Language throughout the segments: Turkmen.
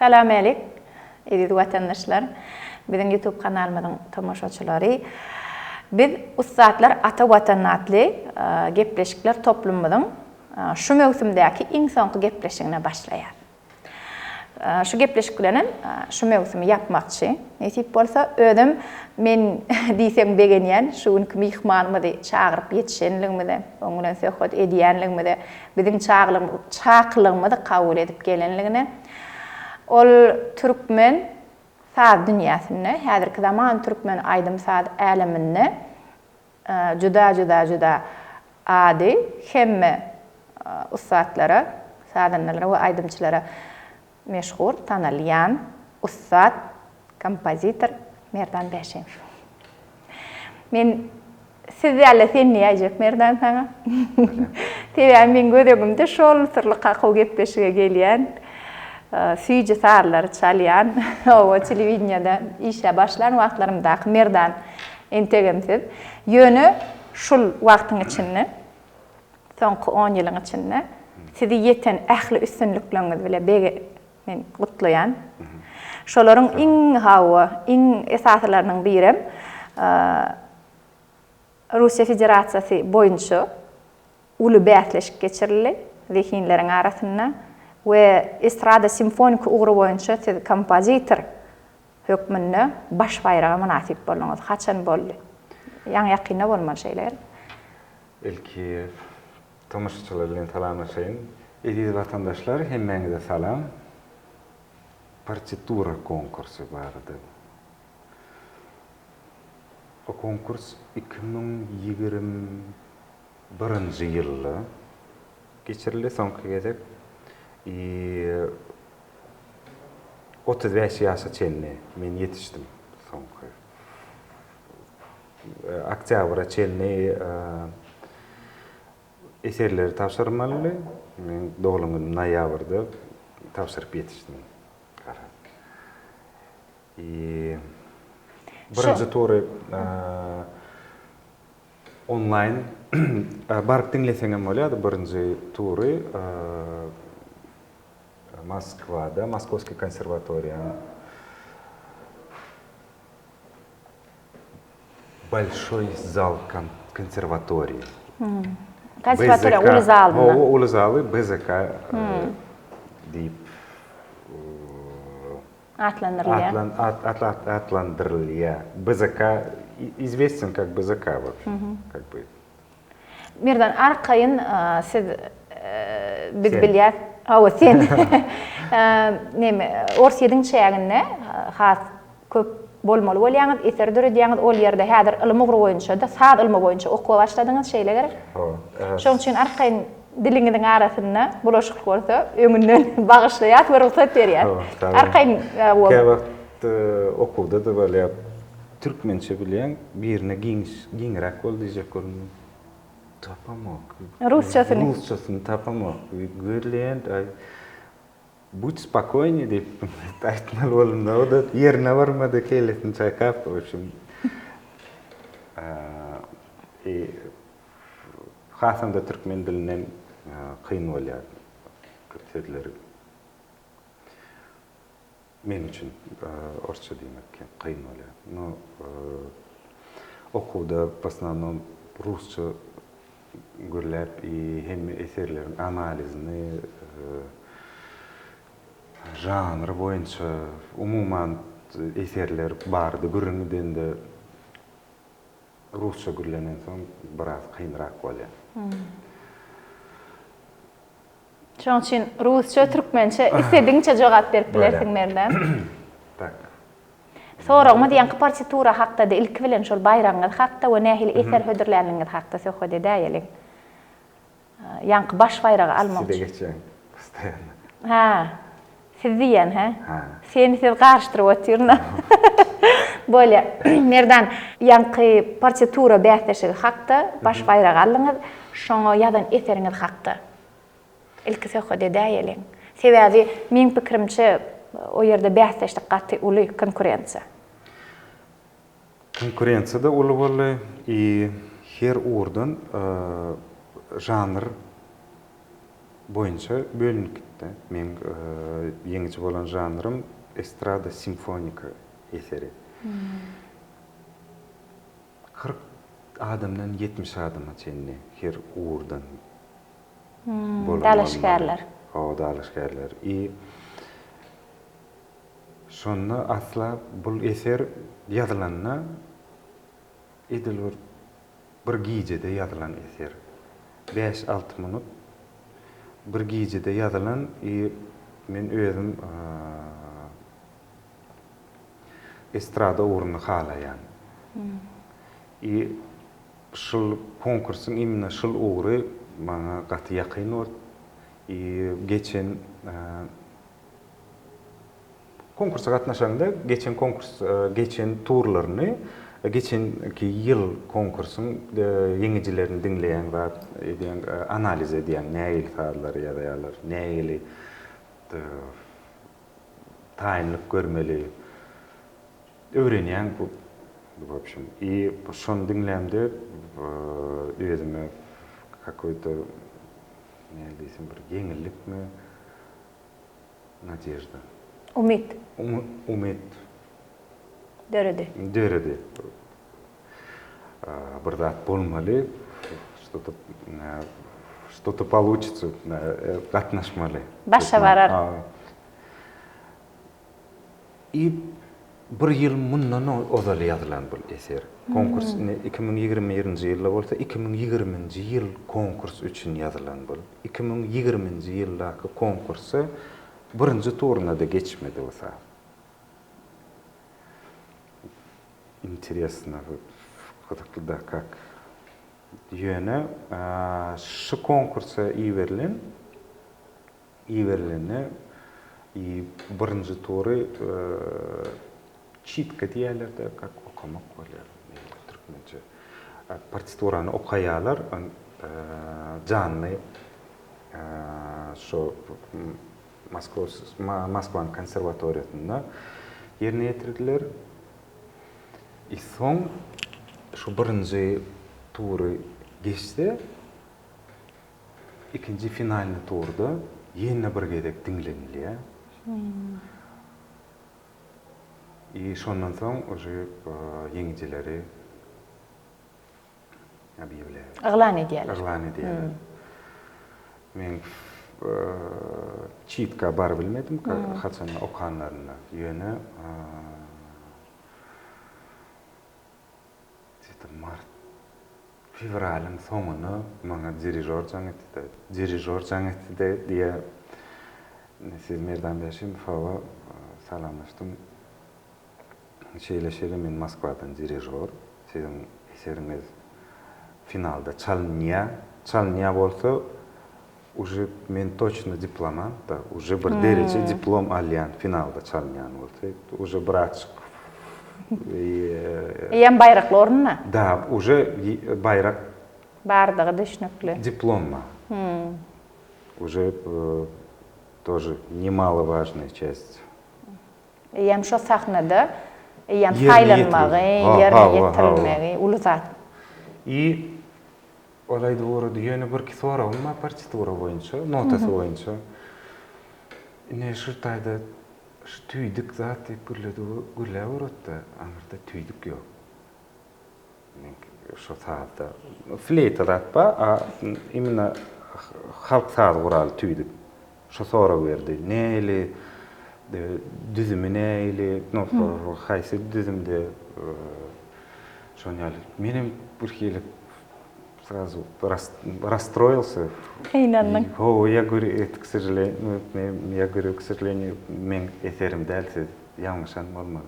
Salam älik, eziz watandaşlar, biziň YouTube kanalymyzyň tomaşaçylary. Biz Ussatlar Ata Watanyna atly gepleşikler toplumymyzyň şu möwsümdäki iň soňky gepleşigine başlaýarys. Şu gepleşik bilenem şu möwsümi ýapmakçy. Nesip bolsa, özem men diýseň begenýän şu günki myhmanymyzy çagyryp ýetişenligimize, oň bilen söhbet edýänligimize, biziň çakylygymyzy kabul edip gelenligine. Ol türkmen saz dünýäsinde, häzirki zaman türkmen aýdym-saz äleminde juda-juda-juda ady hemme ussatlara, sazandalara we aýdymçylara meşhur, tanalýan ussat kompozitor Merdan Bäşimow. Men siz däl-de sen diýäýjek Merdan saňa. Sebäbi meň göz öňümde şol syrly kakow gepleşige gelýän, süýji sazlary çalýan, oba telewideniýede işe başlan wagtlarymdaky Merdan entegem siz. Ýöne şul wagtyň içinde, soňky on ýylyň içinde sizi ýeten ähli üstünlikleriňiz bile bege men gutlaýan. Şolaryň iň hawa, iň esasylarynyň birem Russiýa Federasiýasy boýunça uly bäsleşik geçirildi zehinleriň arasynda we estrada simfoniki ugry boýunça siz kompozitor hökmünde baş baýraga mynasyp bolduňyz. Haçan boldy? Ýaňy-ýakynda bolmaly şeýle gerek? Ilki tomaşaçylar bilen salamlaşaýyn. Eziz watandaşlar hemmäňize salam. Partitura konkursy barada. O konkurs 2021-nji ýylda geçirildi soňky gezek. I 35 ýaşa çenli men ýetişdim soňky. Oktýabra çenli eserleri tabşyrmalydy. Men doglan günüm noýabrda tabşyryp ýetişdim. I birinji tury onlaýn baryp diňleseňem bolýardy birinji tury Moskwada, Moskowskiý konserwatoriýanyň Bolşoý zal konserwatoriýa. Konserwatoriýa uly zalyny. Hawa, uly zaly BZK diýip atlandyrylýar. Atlandyrylýar. BZK известен как BZK w общем, как бы. Merdan arkaýyn siz biz bilýäs. Hawa sen. Neme Orsýetiň çäginde has köp bolmaly bolýaňyz, eser döredýäňiz. Ol ýerde häzir ylym ugry boýunça-da, saz ylmy boýunça okuwa başladyňyz, şeýle gerek? Hawa. Şonuň üçin arkaýyn diliňiziň arasynda bulaşyk bolsa, öňünden bagyşlaýas we rugsat berýäs. Hawa, sag boluň. Arkaýyn. Käwagt okuwda-da bolýar. Türkmençe bilýäň, birine giňiş, giňräk bol diýjek bolun. Tapamok. Rusçasyny. Rusçasyny tapamok. Gözleýän, aý, Budь spokojnyý diýip aýtmaly boldum-da, o-da ýerine barmady, kellesini çaýkap, w общем, hasam-da türkmen dilinden kyn bolýar köp sözleri. Meň üçin orsça diýmek kyn bolýar. No, okuwda w osnovnom rusça gürläp i hemme eserleriň analizini žanr boýunça umuman eserler barada gürrüň edende rusça gürlenensoň biraz kynrak bolýar. Şonuň üçin rusça, türkmençe isledigiňçe jogap berip bilersiň Merdan. Tak. Soragymyz ýaňky partitura hakdady, ilki bilen şol baýragyňyz hakda we nähili eser hödürlänligiňiz hakda söhbet edäýeliň. Ýaňky baş baýragy almak Size geçýän postoýanno. Hä. Siz diýýän, hä? Hä. Seni siz garyşdyryp otyryn-a. Bolýa. Merdan, ýaňky partitura bäsleşigi hakda baş baýragy aldyňyz. Şoňa ýazan eseriňiz hakda ilki söhbet edäýeliň. Sebäbi, meň pikirimçe, o ýerde bäsdeşlik gaty uly, konkurensiýa. Konkurensiýa-da uly boldy i her ugurdan žanr. boýunça bölünip gitdi. Meň ýeňiji bolan žanrym estrada simfonika eseri. 40 adamdan 70 adama çenli her ugurdan bolan Dalaşgärler. Hawa, dalaşgärler. I şonda asla bul eser ýazylanda edil bir bir gijede ýazylan eser. Bäş-alty minut bir gijede ýazylan i men özüm estrada ugruny halaýan. I şul konkursyň imенно şul ugry maňa gaty ýakyn boldy. I geçen konkursa gatnaşaňda geçen konkurs geçen turlaryny geçenki ýyl konkursyň ýeňijilerini diňleýäň zat edýäň analiz edýäň nähili sazlary ýazýarlar nähili taýynlyk görmeli öwrenýäň bu w общем i şony diňlämde özüme kakoý-to nähili diýsem bir ýeňillikmi Nadežda. Umyt. Umyt. Döredi. Döredi. Bir zat bolmaly, что-то что-то получится, gatnaşmaly. Başa barar. I bir ýyl mundan ozal ýazylan bul eser. Konkurs indi 2021-nji ýylda bolsa, 2020-nji ýyl konkurs üçin ýazylan bul. 2020-nji ýyldaky konkursa birinji turuna-da geçmedi bu saz. Interesno, gyzykly-da kak. Ýöne şu konkursa iberilen Iberilende i birinji tury çitka diýýärler-de, kak okamak bolýar türkmençe. Partiturany okaýarlar, janly şo Moskwanyň konserwatoriýasynda ýerine ýetirdiler. I soň şu birinji tury geçse, Ikinji finalnyý turda ýene bir gezek diňlenilýär. I şondan soň uje ýeňijileri obýawlýarlar. Yglan edýärler. Yglan edýärler. Men çitka barybilmedim haçanda okanlarynda. Ýöne Gde-to mart, fewralyň soňunda maňa dirižor jaň etdi-de, dirižor jaň etdi-de diýýär, Siz Merdan Bäşimow, hawa, salamlaşdym. Şeýle-şeýle men Moskwadan dirižor, siziň eseriňiz finalda çalynýar. Çalynýar bolsa, Uje men toçno diplomant-da, uje bir dereje diplom alýan finalda çalynýan bolsa, uje bir açyk Eýýäm baýrakly orunda. Da, uje baýrak Bardygy düşnükli. Diplom bar. Uje тоже nemaloważnyý çäst. Eýýäm şo sahnada eýýäm saýlanmagy, ýerine ýetirilmegi uly zat. I Ol aýdyp ugrady, Ýöne birki soragym bar partitura boýunça, notasy boýunça. Ine, şu taýda şu tüýdük zat diýip gürledi, gürläp ugrady-da, aňyrda tüýdük ýok. Meňki şo sazda fleýta zat bar, a imенно halk saz guraly tüýdük. Şo sorag berdi. Nähili düzümi nähili, no, haýsy düzümde şon ýaly. Menem bir hili srazu rastroilsy. Gynandyň. Hawa, ýa govorю, это k сожалению, ýa govorю, k сожалению, meň eserim däl siz ýalňyşan bolmaly.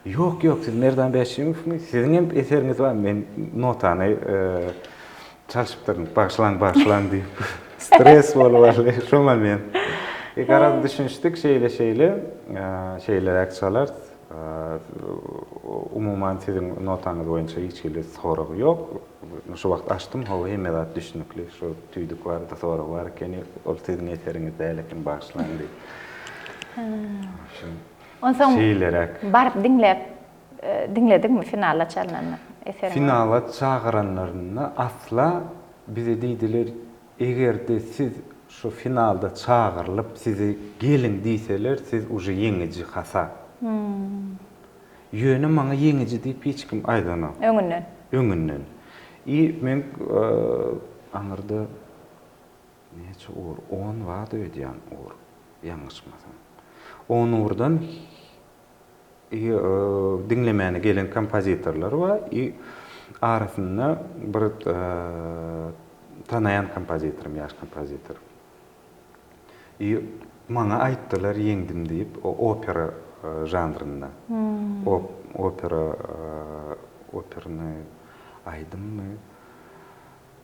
Ýok, ýok, siz Merdan Bäşimowmy? Siziň hem eseriňiz bar, men notany Çalşypdyryn, bagyşlaň, bagyşlaň diýip. Stres bolup aldy şo moment. E, garaz düşünişdik, şeýle-şeýle, şeýleräk çalarys. Umuman siziň notaňyz boýunça hiç hili sorag ýok. Şu wagt açdym, hawa hemme zat düşnükli. Şu tüýdük barada sorag bar ekeni, ol siziň eseriňiz däl eken, bagyşlaň diýip. Onsoň şeýleräk. Baryp diňläp Diňlediňmi finala çalnanda eseriňi? Finala çagyranlarynda asla bize diýdiler, eger-de siz. şu finalda çagyrylyp sizi geliň diýseler siz uje ýeňiji hasap. Ýöne maňa ýeňiji diýip hiç kim aýdanok. Öňünden. Öňünden. I men aňyrda näçe ugur, on bardy öýdýän ugur, ýalňyşmasam. On ugurdan i diňlemäne gelen kompozitorlar bar i arasynda bir tanaýan kompozitorym, ýaş kompozitor. I maňa aýtdylar ýeňdim diýip, opera žanrynda. Opera, opernyý aýdymmy?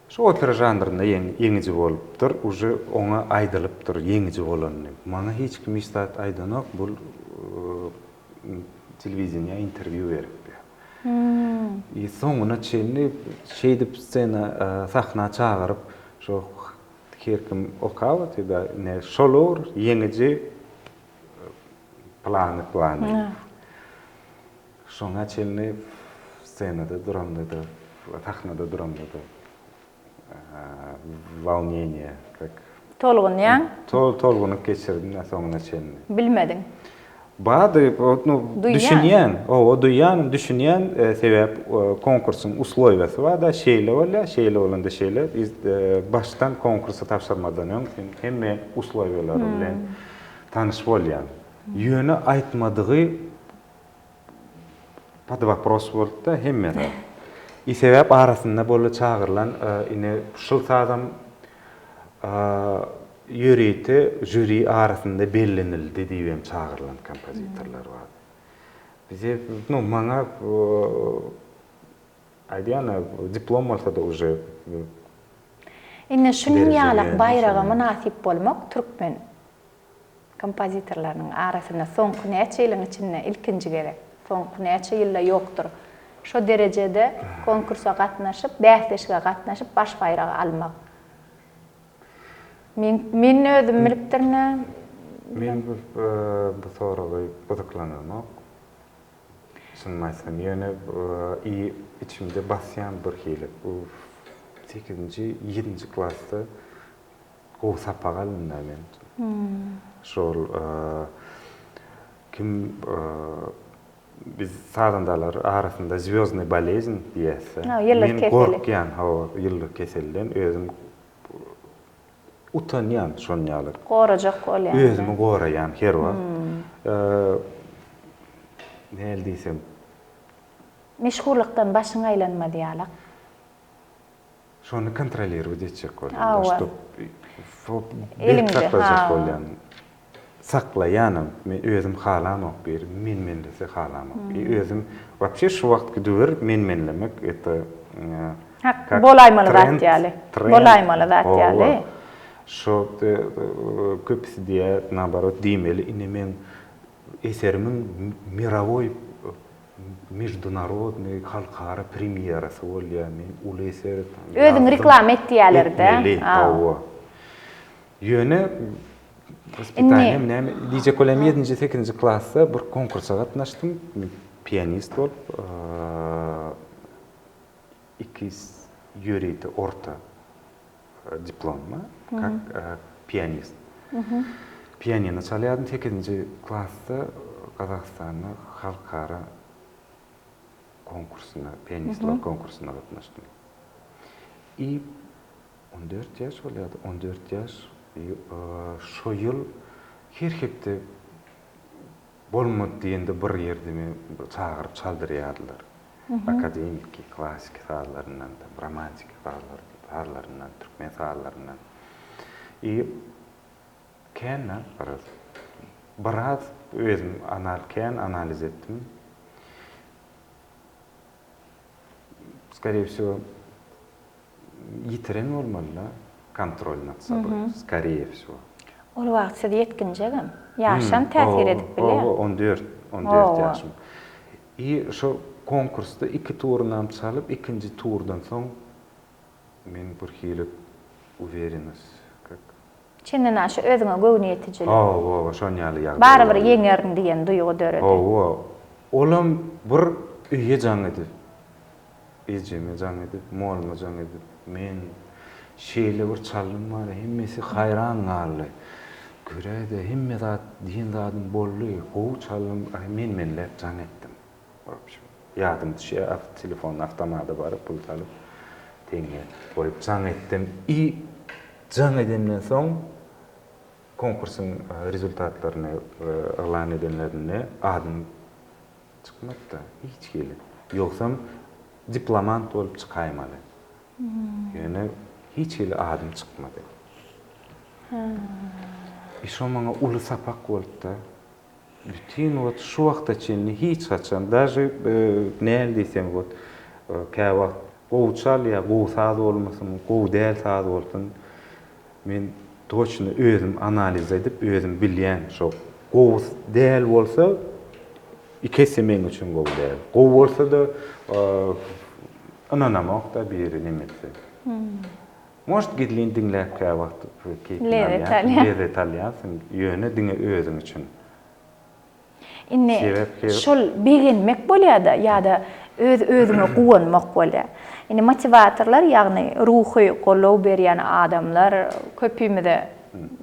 Şu opera žanrynda ýeňiji bolupdyr, uje oňa aýdylypdyr ýeňiji bolanyny. Maňa hiç kim hiç zat aýdanok, bul telewideniýä interwýu beripdi. I soňuna çenli şeýdip scena, sahna çagyryp, şo Her kim okap otyr-da, ine şol ugur ýeňiji plany plany. Şoňa çenli ssenada duramda-da, sahnada duramda-da wolneniýe, kak. Tolgunýaň. Tolgunyp geçirdim-de soňuna çenli. Bilmediň. Bardy, nu, düşünýän, hawa, duýýan, düşünýän, sebäp konkursyň uslowiýasy bar-da, şeýle bolýar, şeýle bolanda şeýle, başdan konkursa tabşyrmadan öň sen hemme uslowiýalary bilen tanyş bolýaň. Ýöne aýtmadygy pod wopros boldy-da hemme zat. I sebäp arasynda boldy çagyrylan, ine, şul sazam Ýörite žüri arasynda bellenildi diýip hem çagyrylan kompozitorlar bar. Bize, nu, maňa aýdýan-a, diplom bolsa-da uje Indi şunuň ýalak baýraga mynasyp bolmak türkmen kompozitorlarynyň arasynda soňky näçe ýylyň içinde ilkinji gezek, soňky näçe ýylda ýokdur. Şo derejede konkursa gatnaşyp, bäsleşige gatnaşyp baş baýragy almak. Men men özüm bilipdirin-ä. Men bu bu soragy gyzyklanamok. Çynymy aýtsam, ýöne i içimde basýan bir hili. Bu sekizinji, ýedinji klasda gowy sapak aldym-da men. Şol kim Biz sazandalar arasynda zwýozdnyý bolezn diýýäs-de. Ýyldyz Men keseli. gorkýan, hawa, ýyldyz keselden özüm utanýan şon ýaly. Gorajak bolýaň. Özümi goraýan her wagt. Näl diýsem. Meşhurlykdan başyň aýlanmaz ýalak. Şony kontrolirowat etjek bolýan. Hawa. Ştob berk saklajak bolýan. Saklaýanam. Men özüm halamok bir men-menlese halamok. I özüm wapşe şu wagtky döwür men-menlemek это Hak bolaýmaly zat ýaly. Bolaýmaly zat ýaly. Şo köpüsi diýýär naoborot diýmeli ine meň eserimiň mirowoý Meždunarodnyý halkara premýerasy bolýar, men uly eser ýazdym. Özüňi reklama et diýýärler-dä. Etmeli, hawa. Ýöne wоспитанием näme diýjek bolýan ýedinji, sekizinji klasda bir konkursa gatnaşdym, pianist bolup, iki ýörite orta diplomma kak pianist. Pianino çalýardym sekizinji klasda Gazagystanda halkara konkursyna, pianistler konkursyna gatnaşdym. I 14 ýaş bolýardy, 14 ýaş şo ýyl her hepde Bolmady diýende bir ýerde meni çagyryp çaldyrýardylar. Akademiki, klassiki sazlaryndan, romantiki sazlaryndan, türkmen sazlaryndan. I kän-ä garaz. Biraz özüm kän analiz etdim. Skoree wsego ýitiren bolmaly-da kontrol nad soboý, skoree wsego. Ol wagt siz ýetginjegem. Ýaşam täsir edip bilýär. Hawa, 14, 14 ýaşym. I şo konkursda iki turunam çalyp, ikinji turdan soň men bir hili uwerennost, kak. Çendenaşa özüňe göwnüýetijilik. Hawa, şon ýaly ýagdaý. Barybir ýeňerin diýen duýgy döredi. Hawa. Olam bir öýe jaň edip, ejeme jaň edip, molluma jaň edip, men. Şeýle bir çaldym bar, hemmesi haýran galdy. Göräýdä, hemme zat diýen zadym boldy, gowy çaldym, aý men-menläp jaň etdim. Wobşem, ýadym düşýär, telefon awtomada baryp pul salyp, teňňe goýup jaň etdim. I jaň edenden soň konkursyň rezultatlaryny yglan edenlerinde adym çykmady-da, hiç hili. Ýogsam diplomant bolup çykaýmaly. Ýöne hiç hili adym çykmady. I şo maňa uly sapak boldy-da. Bütin wagt şu wagta çenli hiç haçan, daže näl diýseň wot, käwagt gowy çal ýa gowy saz bolmasyn, gowy däl saz bolsun, men toçno özüm analiz edip, özüm bilýän şo gowy däl bolsa iki esse meň üçin gowy däl. Gowy bolsa-da ynanamok-da biri neme etse. Может gizlin diňläp käwagt keýpiňi alýansyň, lezzet alýansyň, ýöne diňe özüň üçin. Indi şol begenmek bolýada ýa-da öz özüňe guwanmak bolýar. Indi motiwatorlar ýagny ruhy goldaw berýän adamlar köpimize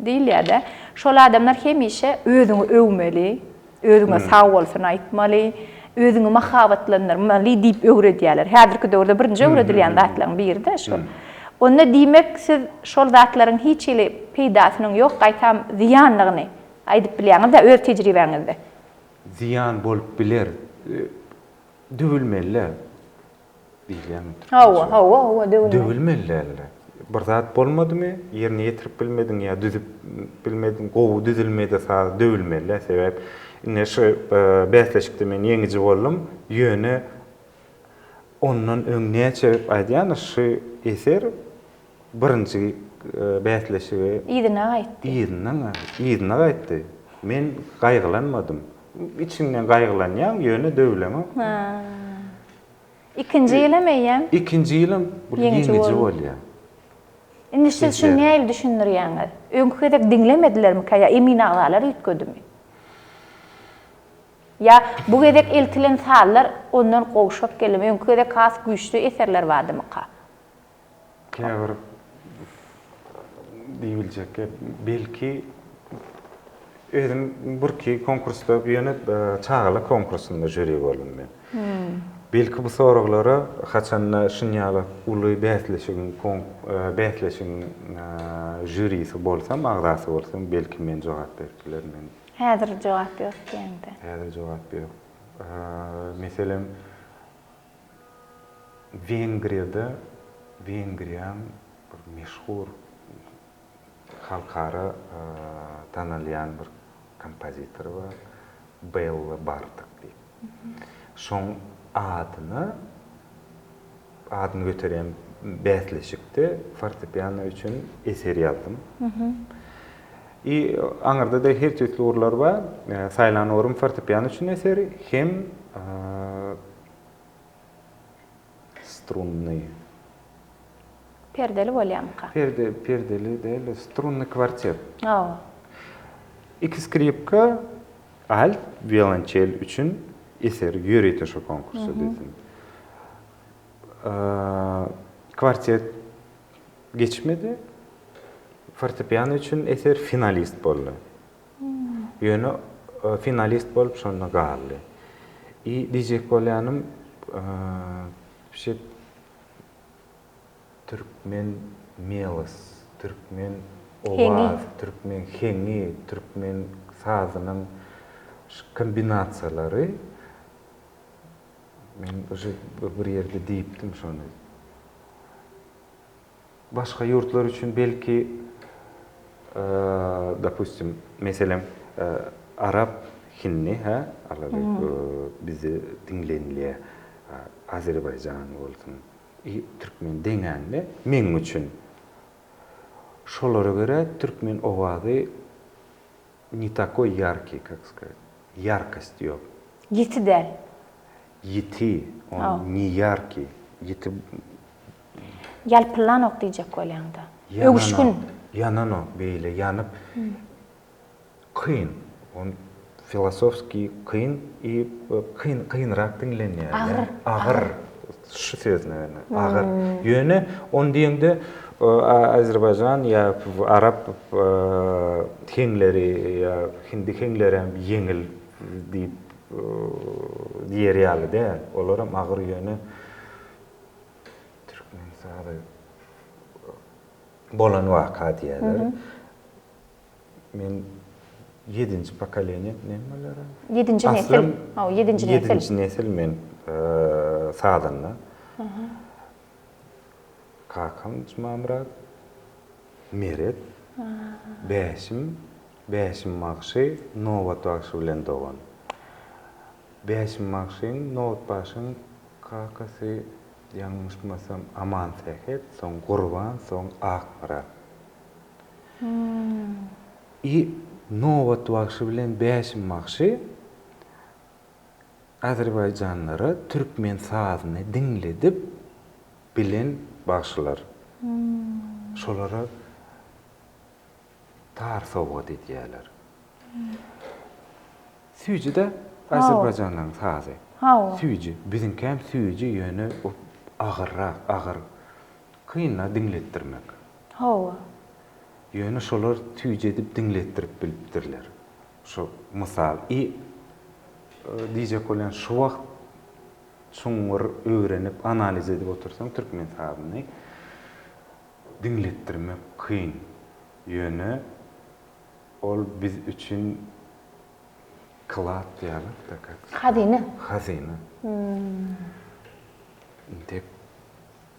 diýilýärde. Şol adamlar hemişe özüňi öwmeli, Özüňe sag bolsun aýtmaly, özüňi mahabatlandyrmaly diýip öwredýärler. Häzirki döwürde birinji öwredilýän zatlaryň biri-de şol. Onda diýmek siz şol zatlaryň hiç hili peýdasynyň ýok, gaýtam zyýandygyny aýdyp bilýäňiz-dä öz tejribäňizde. Zyýan bolup biler. Döwülmeli-dä. Diýilýärmi türkmençe? Hawa, hawa, hawa, döwülmeli. Döwülmeli däldi. Bir zat bolmadymy, ýerine ýetirip bilmediň ýa düzüp bilmediň, gowy düzülmedi saz, döwülmeli däl. Sebäp indi şu bäsleşikde men ýeňiji boldum, ýöne ondan öň näçe aýdýan şu eser birinji bäsleşige Yzyna gaýtdy. Yzyna, yzyna gaýtdy. Men gaýgylanmadym. Içiňden gaýgylanýaň, ýöne döwleňok. Ha. Ikinji ýylam eýýäm. Ikinji ýylam bu ýeňiji bolýar. Indi siz şuny nähili düşündirýäňiz? Öňki gezek diňlemedilermikä ýa emin agzalar üýtgedimi? Ýa bu gezek eltilen sazlar ondan gowşak geldimi? Öňki gezek has güýçli eserler bardymyka? Käbir diýibiljek gep, belki özüm birki konkursda, ýöne çagalar konkursynda žüri boldum men. Belki bu soraglara haçanda şunýaly uly bäsleşigiň bäsleşigiň žürisi bolsam, agzasy bolsam, belki men jogap berip bilerin. Men Häzir jogap ýok diýeňde. Häzir jogap ýok. Meselem, Wengriýada Wengriýaň bir meşhur halkara tanalýan bir kompozitory bar, Bella Bartok diýip. Şoň adyna adyny göterýän bäsleşikde fortepiano üçin eser ýazdym. I aňyrda-da her tüýsli ugurlar bar. Saýlan ugrum fortepiano üçin eseri hem Strunnyý. Perdeli bolýamyka? Perde, perdeli däl, strunnyý kwartet. Hawa. Iki skripka, alt, wiolonçel üçin eser ýörite şo konkursa düzdüm. Kwartet geçmedi. Fortepiano üçin eser finalist boldy. Ýöne finalist bolup şonda galdy. I diýjek bolýanym şi türkmen melos, türkmen owaz, türkmen heňi, türkmen sazynyň şu kombinasiýalary men uje bir ýerde diýipdim şony. Başga ýurtlar üçin belki, dopustim, meselem, arap, hindi, hä, alaly, bizde diňlenilýär, azerbaýjan bolsun, i türkmen deňände, meň üçin, şolara görä türkmen owazy Ne takoý ýarkiý, kak skazat, ýarkost ýok. Ýiti däl. Ýiti, on ne ýarkiý, ýiti. Ýalpyllanok diýjek bolýaňda. Öwüşgin. Ýananok, beýle ýanyp, kyn, on filosofskiý kyn i kyn, kynrak diňlenýär. Agyr. Agyr, şu söz, nawerno, agyr. Ýöne, ony diýeňde. Azerbaýjan ýa arap heňleri ýa hindi heňlerem ýeňil diýip diýer ýaly däl. Olaram agyr ýöne türkmen sazy bolan waka diýerler. Men ýedinji pokoleniýa näme bolýar? Ýedinji nesil. Hawa, ýedinji nesil. Ýedinji nesil men sazanda. Kakam Jumamyrat, Meret, Bäşim, Bäşim bagşy Nobat bagşy bilen dogan. Bäşim bagşyň, Nobat bagşyň kakasy ýalňyşmasam Amansähet, soň Gurban, soň Akmyrat. I Nobat bagşy bilen Bäşim bagşy azerbaýjanlara türkmen sazyny diňledip bilen bagşylar. Şolara tar sowgat edýärler. Süýji-dä azerbaýjanlaryň sazy. Süýji. Biziňkäm süýji, ýöne agyrrak, agyr. Kyn-da diňletdirmek. Hawa. Ýöne şolar süýjedip diňletdirip bilipdirler. Şu mysal. I diýjek bolýan şu wagt çuňňur öwrenip, analiz edip otursaň türkmen sazyny diňletdirmek kyn. Ýöne ol biz üçin klad diýýärler-de kak. Hazyna. Hazyna. Intek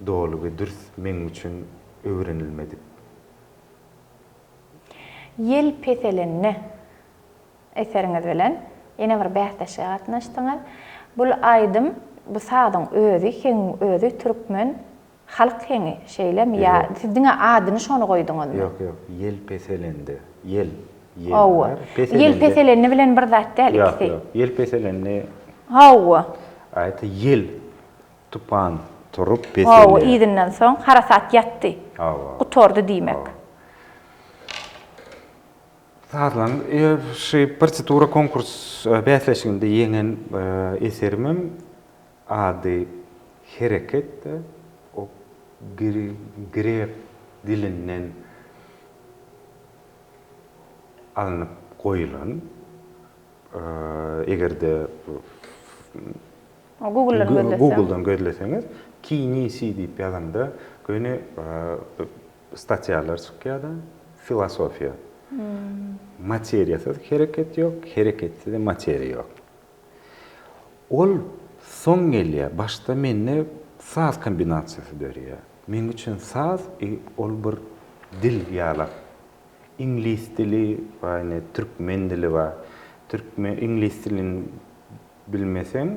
doly we dürs meň üçin öwrenilmedik. Ýel peselende eseriňiz bilen ýene bir bäsleşige gatnaşdyňyz. Bul aýdym, bu sazyň özi, heňiň özi türkmen halk heňi, şeýlemi ýa siz diňe adyny şony goýduňyzmy? Ýok, ýok, ýel peselende, ýel, ýel Hawa. bar, Ýel peselende. peselende bilen bir zat däl Ýok, ikisi. ýok, ýel peselende. Hawa. Aýta ýel Tupan turup Hawa, peselýär. yzyndan soň harasat ýatdy. Hawa. Gutardy diýmek. Hawa. Sazlaň şu partitura konkurs bäsleşiginde ýeňen eserimem ady Hereket o grek dilinden alnyp goýulan. Eger-de Google-dan gözleseň. Google-dan gözleseňiz, kinisi diýip ýazaňda göni statýalar çykýar-da, filosofiýa. Materiýasyz hereket ýok, hereketsiz materiýa ýok. Ol soň gelýär, başda mende saz kombinasiýasy dörýär. Meň üçin saz ol bir dil ýalak. Iňlis dili bar, ine türkmen dili bar. Türkmen, iňlis dilini bilmeseň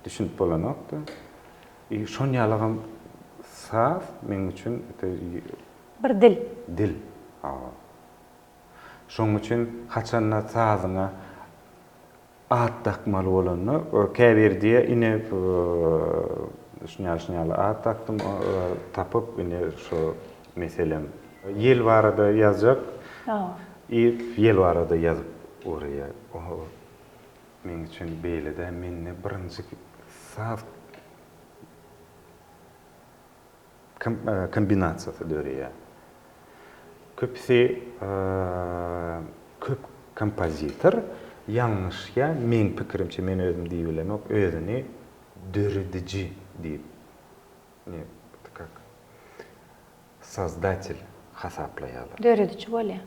düşünip bolanok-da. I şon ýalagam saz meň üçin Bir dil. Dil. Hawa. Şoň üçin haçanda sazyňa At dakmaly bolanda, käbiri diýýär, ine, şuny ýaly, şuny ýaly at dakdym, tapyp, ine, şu, meselem, ýel barada ýazjak, i ýel barada ýazyp ugraýar. O meň üçin beýle däl, mende birinji saz kombinasiýasy döreýär. Köpüsi köp kompozitor ýalňyşýar, meň pikirimçe, men özüm diýip bilemok, özüni dörediji diýip, ne, kak, sozdatel hasaplaýarlar. Dörediji bolýar.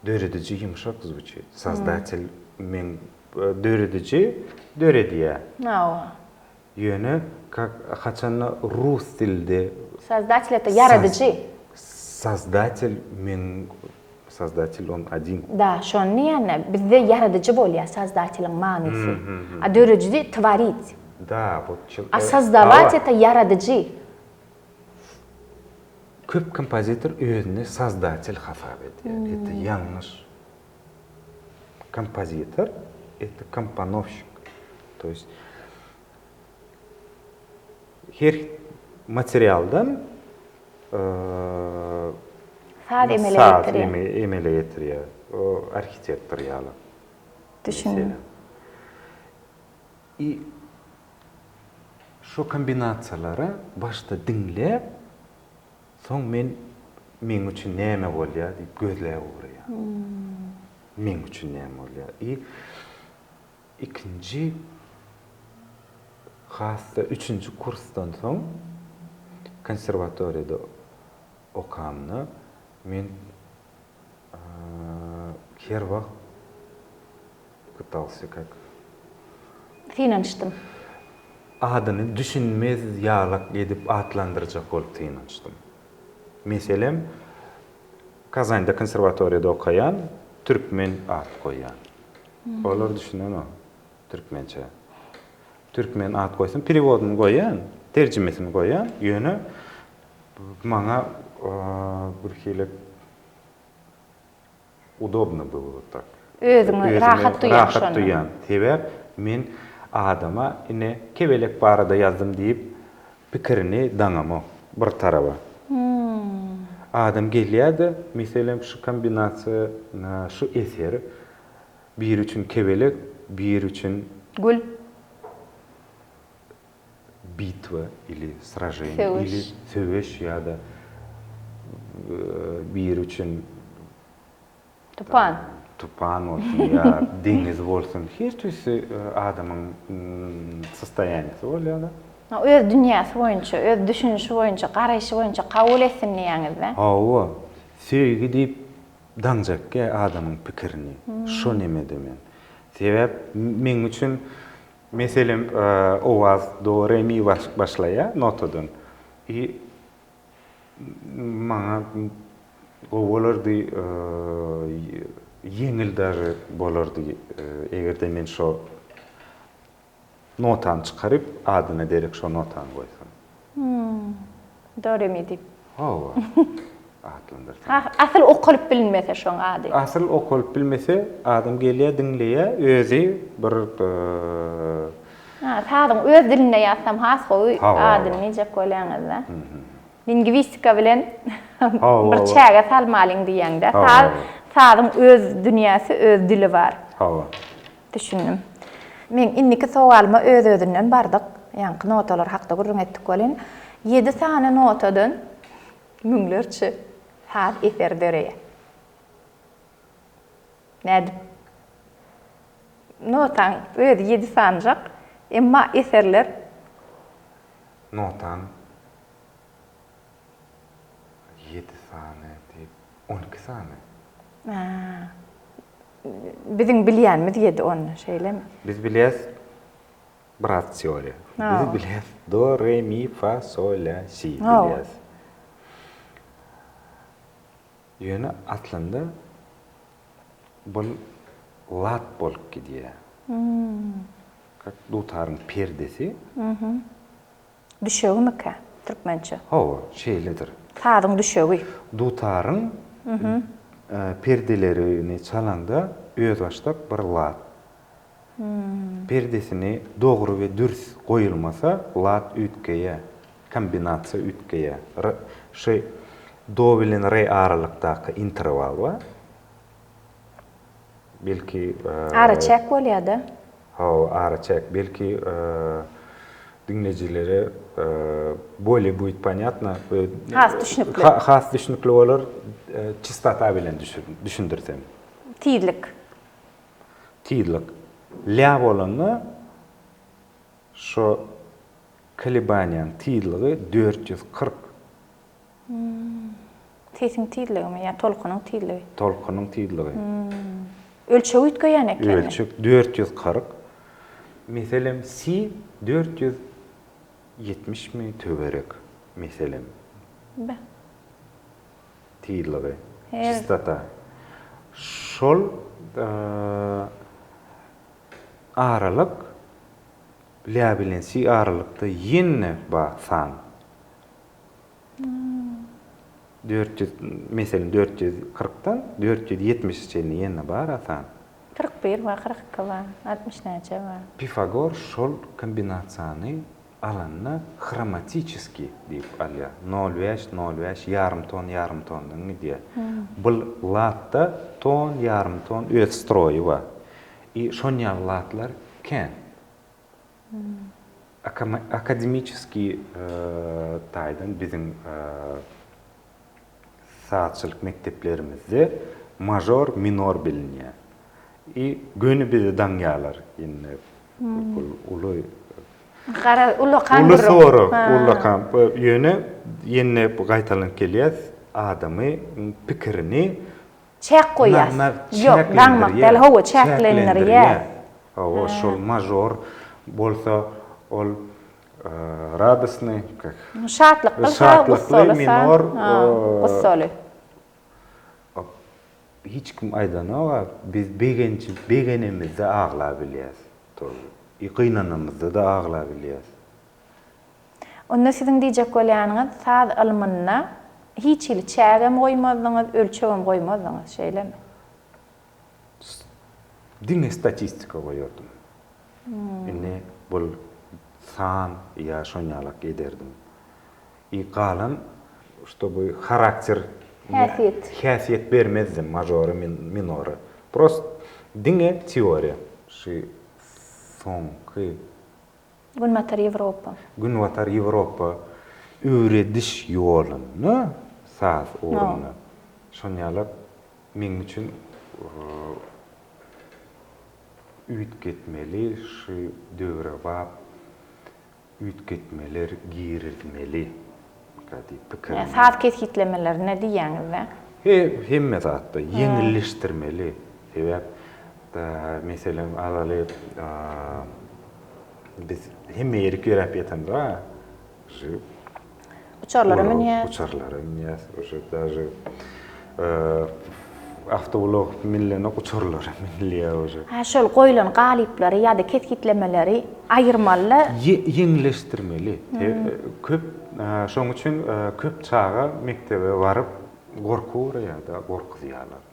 Dörediji ýumşak zvuçit. Sozdatel meň dörediji döredýär. Hawa. Ýöne kak haçanda rus dilde Sozdatel это ýaradyjy. Sozdatel men sozdatel on odin. Da şony diýýän-dä bizde ýaradyjy bolýar sozdатeliň manysy. A dörediji tworit. Da wot çyl. A sozdawat это ýaradyjy. Köp kompozitor özüni sozdatel hasap edýär. Это ýalňyş. Kompozitor это komponowşik. To ýest her materialdan saz emele getirýär. Saz emele getirýär. O arhitektor ýaly. Düşündim. I şo kombinasiýalary başda diňläp, soň men. meň üçin näme bolýar diýip gözläp ugraýan. Meň üçin näme bolýar? I ikinji has-da üçünji kursdan soň konserwatoriýada okamda men her wagt pytalsy kak. Synanyşdym. Adyny düşünmez ýalak edip atlandyrjak bolup synanyşdym. Meselem, Kazanda konserwatoriýada okaýan türkmen at goýýan. Olar düşünenok türkmençe. Türkmen at goýsam perewodyny goýýan, terjimesini goýýan, ýöne maňa birhili Udobno bylo wot tak. Özüňi rahat duýýaň şonda. Rahat duýýan. Sebäp men adama ine kebelek barada ýazdym diýip pikirini daňamok bir taraba. Adam gelýär-de, meselem şu kombinasiýa, şu eser biri üçin kebelek, biri üçin. Gül. Bitwa ili sraženiýe ili söweş ýa-da biri üçin Tupan. Tupan bolsun ýa deňiz bolsun her tüýsli adamyň sostoýaniýasy bolýar-da. Öz dünýäsi boýunça, öz düşünişi boýunça, garaýşy boýunça kabul etsin diýýäňiz-dä? Hawa. Söýgi diýip daňjakýa adamyň pikirini. Şo nemede men. Sebäp meň üçin Meselem, owaz do, re, mi başlaýar notadan. I maňa gowy bolardy, ýeňil daže bolardy, eger-de men şo notany çykaryp, adyna derek şo notany goýsam. Do, re, mi diýip. Hawa. Atlandyrsaň. Ha, asyl okalyp bilinmese şoň ady. Asyl okalyp bilmese, adam gelýär, diňleýär, özi bir Ha, sazyň öz dilinde ýazsam has gowy adyny diýjek bolýaňyz-da. Lingwistika bilen bir çäge salmalyň diýýäň-dä. Saz, sazyň öz dünýäsi, öz dili bar. Hawa. Düşündim. Meň indiki sowalyma öz-özünden bardyk. Ýaňky notalar hakda gürrüň etdik welin, ýedi sany notadan müňlerçe saz eseri döreýär. Nädip? Notaň özi ýedi sanyjak, emma eserler. Notaň ýedi sany diýip, 12 sany. Biziň bilýänimiz ýedi onda, şeýlemi? Biz bilýäs biraz teoriýa. Biz bilýäs do, re, mi, fa, sol, la, si bilýäs. Ýöne aslynda bul lat bolup gidýär. Kak dutaryň perdesi. Düşegimikä türkmençe? Hawa, şeýledir. Sazyň düşegi. Dutaryň perdelerini çalanda özbaşdak bir lat. Perdesini dogry we dürs goýulmasa lat üýtgeýär, kombinasiýa üýtgeýär. Şu do bilen re aralykdaky interwal bar. Belki. Araçäk bolýar-da. Hawa, araçäk. Belki diňlejilere bolее будет ponýatno. Has düşnükli. Has düşnükli bolar çistota bilen düşündirsem. Tizlik. Tizlik. Lä bolanda şo kolebaniýaň tizligi 440. Sesiň tizligimi ýa tolkunyň tizligi? Tolkunyň tizligi. Ölçegi üýtgeýän ekeni. Ölçeg 440. Meselem, si 470 mi töwerek, meselem. Be. Tizligi, çistota. Şol aralyk lä bilen si aralykda ýene bar san. 400, meselem, 440-dan 470-e çenli ýene bar asan. 41 bar, 42 bar, 60 näçe bar. Pifagor şol kombinasiýany alanda hromatiçeskiý diýip alýar. Nol bäş, nol bäş, ýarym ton, ýarym tondan gidýär. Bul latda ton, ýarym ton öz stroýy bar. I şon ýaly latlar kän. Akademiçeskiý taýdan biziň. sazçylyk mekdeplerimizde mažor, minor bilinýär. I göni bizi daňýarlar. Indi bul uly Gara ullakan uly sorag, ullakan. Ýöne ýene gaýtalanyp gelýäs, adamy pikirini Çäk goýýas. Ýok, daňmak däl, hawa, çäklendirýär. Hawa, şol mažor bolsa ol radosnyý, kak. Şatlykly, şatlykly, minor, gussaly. Hiç kim aýdanok-a, biz begenç begenemizde aglabilýäs. Tozy. I gynanamyzda-da aglabilýäs. Onda siziň diýjek bolýanyňyz saz ylmynda hiç hili çägem goýmazdyňyz, ölçegem goýmazdyňyz, şeýlemi? Diňe statistika goýardym. Indi bul san ýa şonýalak ederdim. I galan ştoby harakter Häsiýet. Häsiýet bermezdim mažora minora. Prost diňe teoriýa. Şu soňky Günbatar Ýewropa. Günbatar Ýewropa öwrediş ýolunda saz ugrunda. Şonýalak meň üçin üýtgetmeli şu döwrebap üýtgetmeler girizmeli diýip pikirim bar. Saz kesgitlemelerinde diýýäňiz-dä? Hemme zatda ýeňilleşdirmeli. Sebäp meselem alaly biz hemme ýerik ýöräp ýatamyz-a. Uçarlara münýäs. Uçarlara münýäs. Uje daže awtoulag münülenok uçarlara münülýär uje. Hä şol goýlan galyplary ýa-da kesgitlemeleri aýyrmaly-da. Ýeňilleşdirmeli. Köp şoň üçin köp çaga mekdebe baryp gorky uraýar-da, gorkuzýarlar.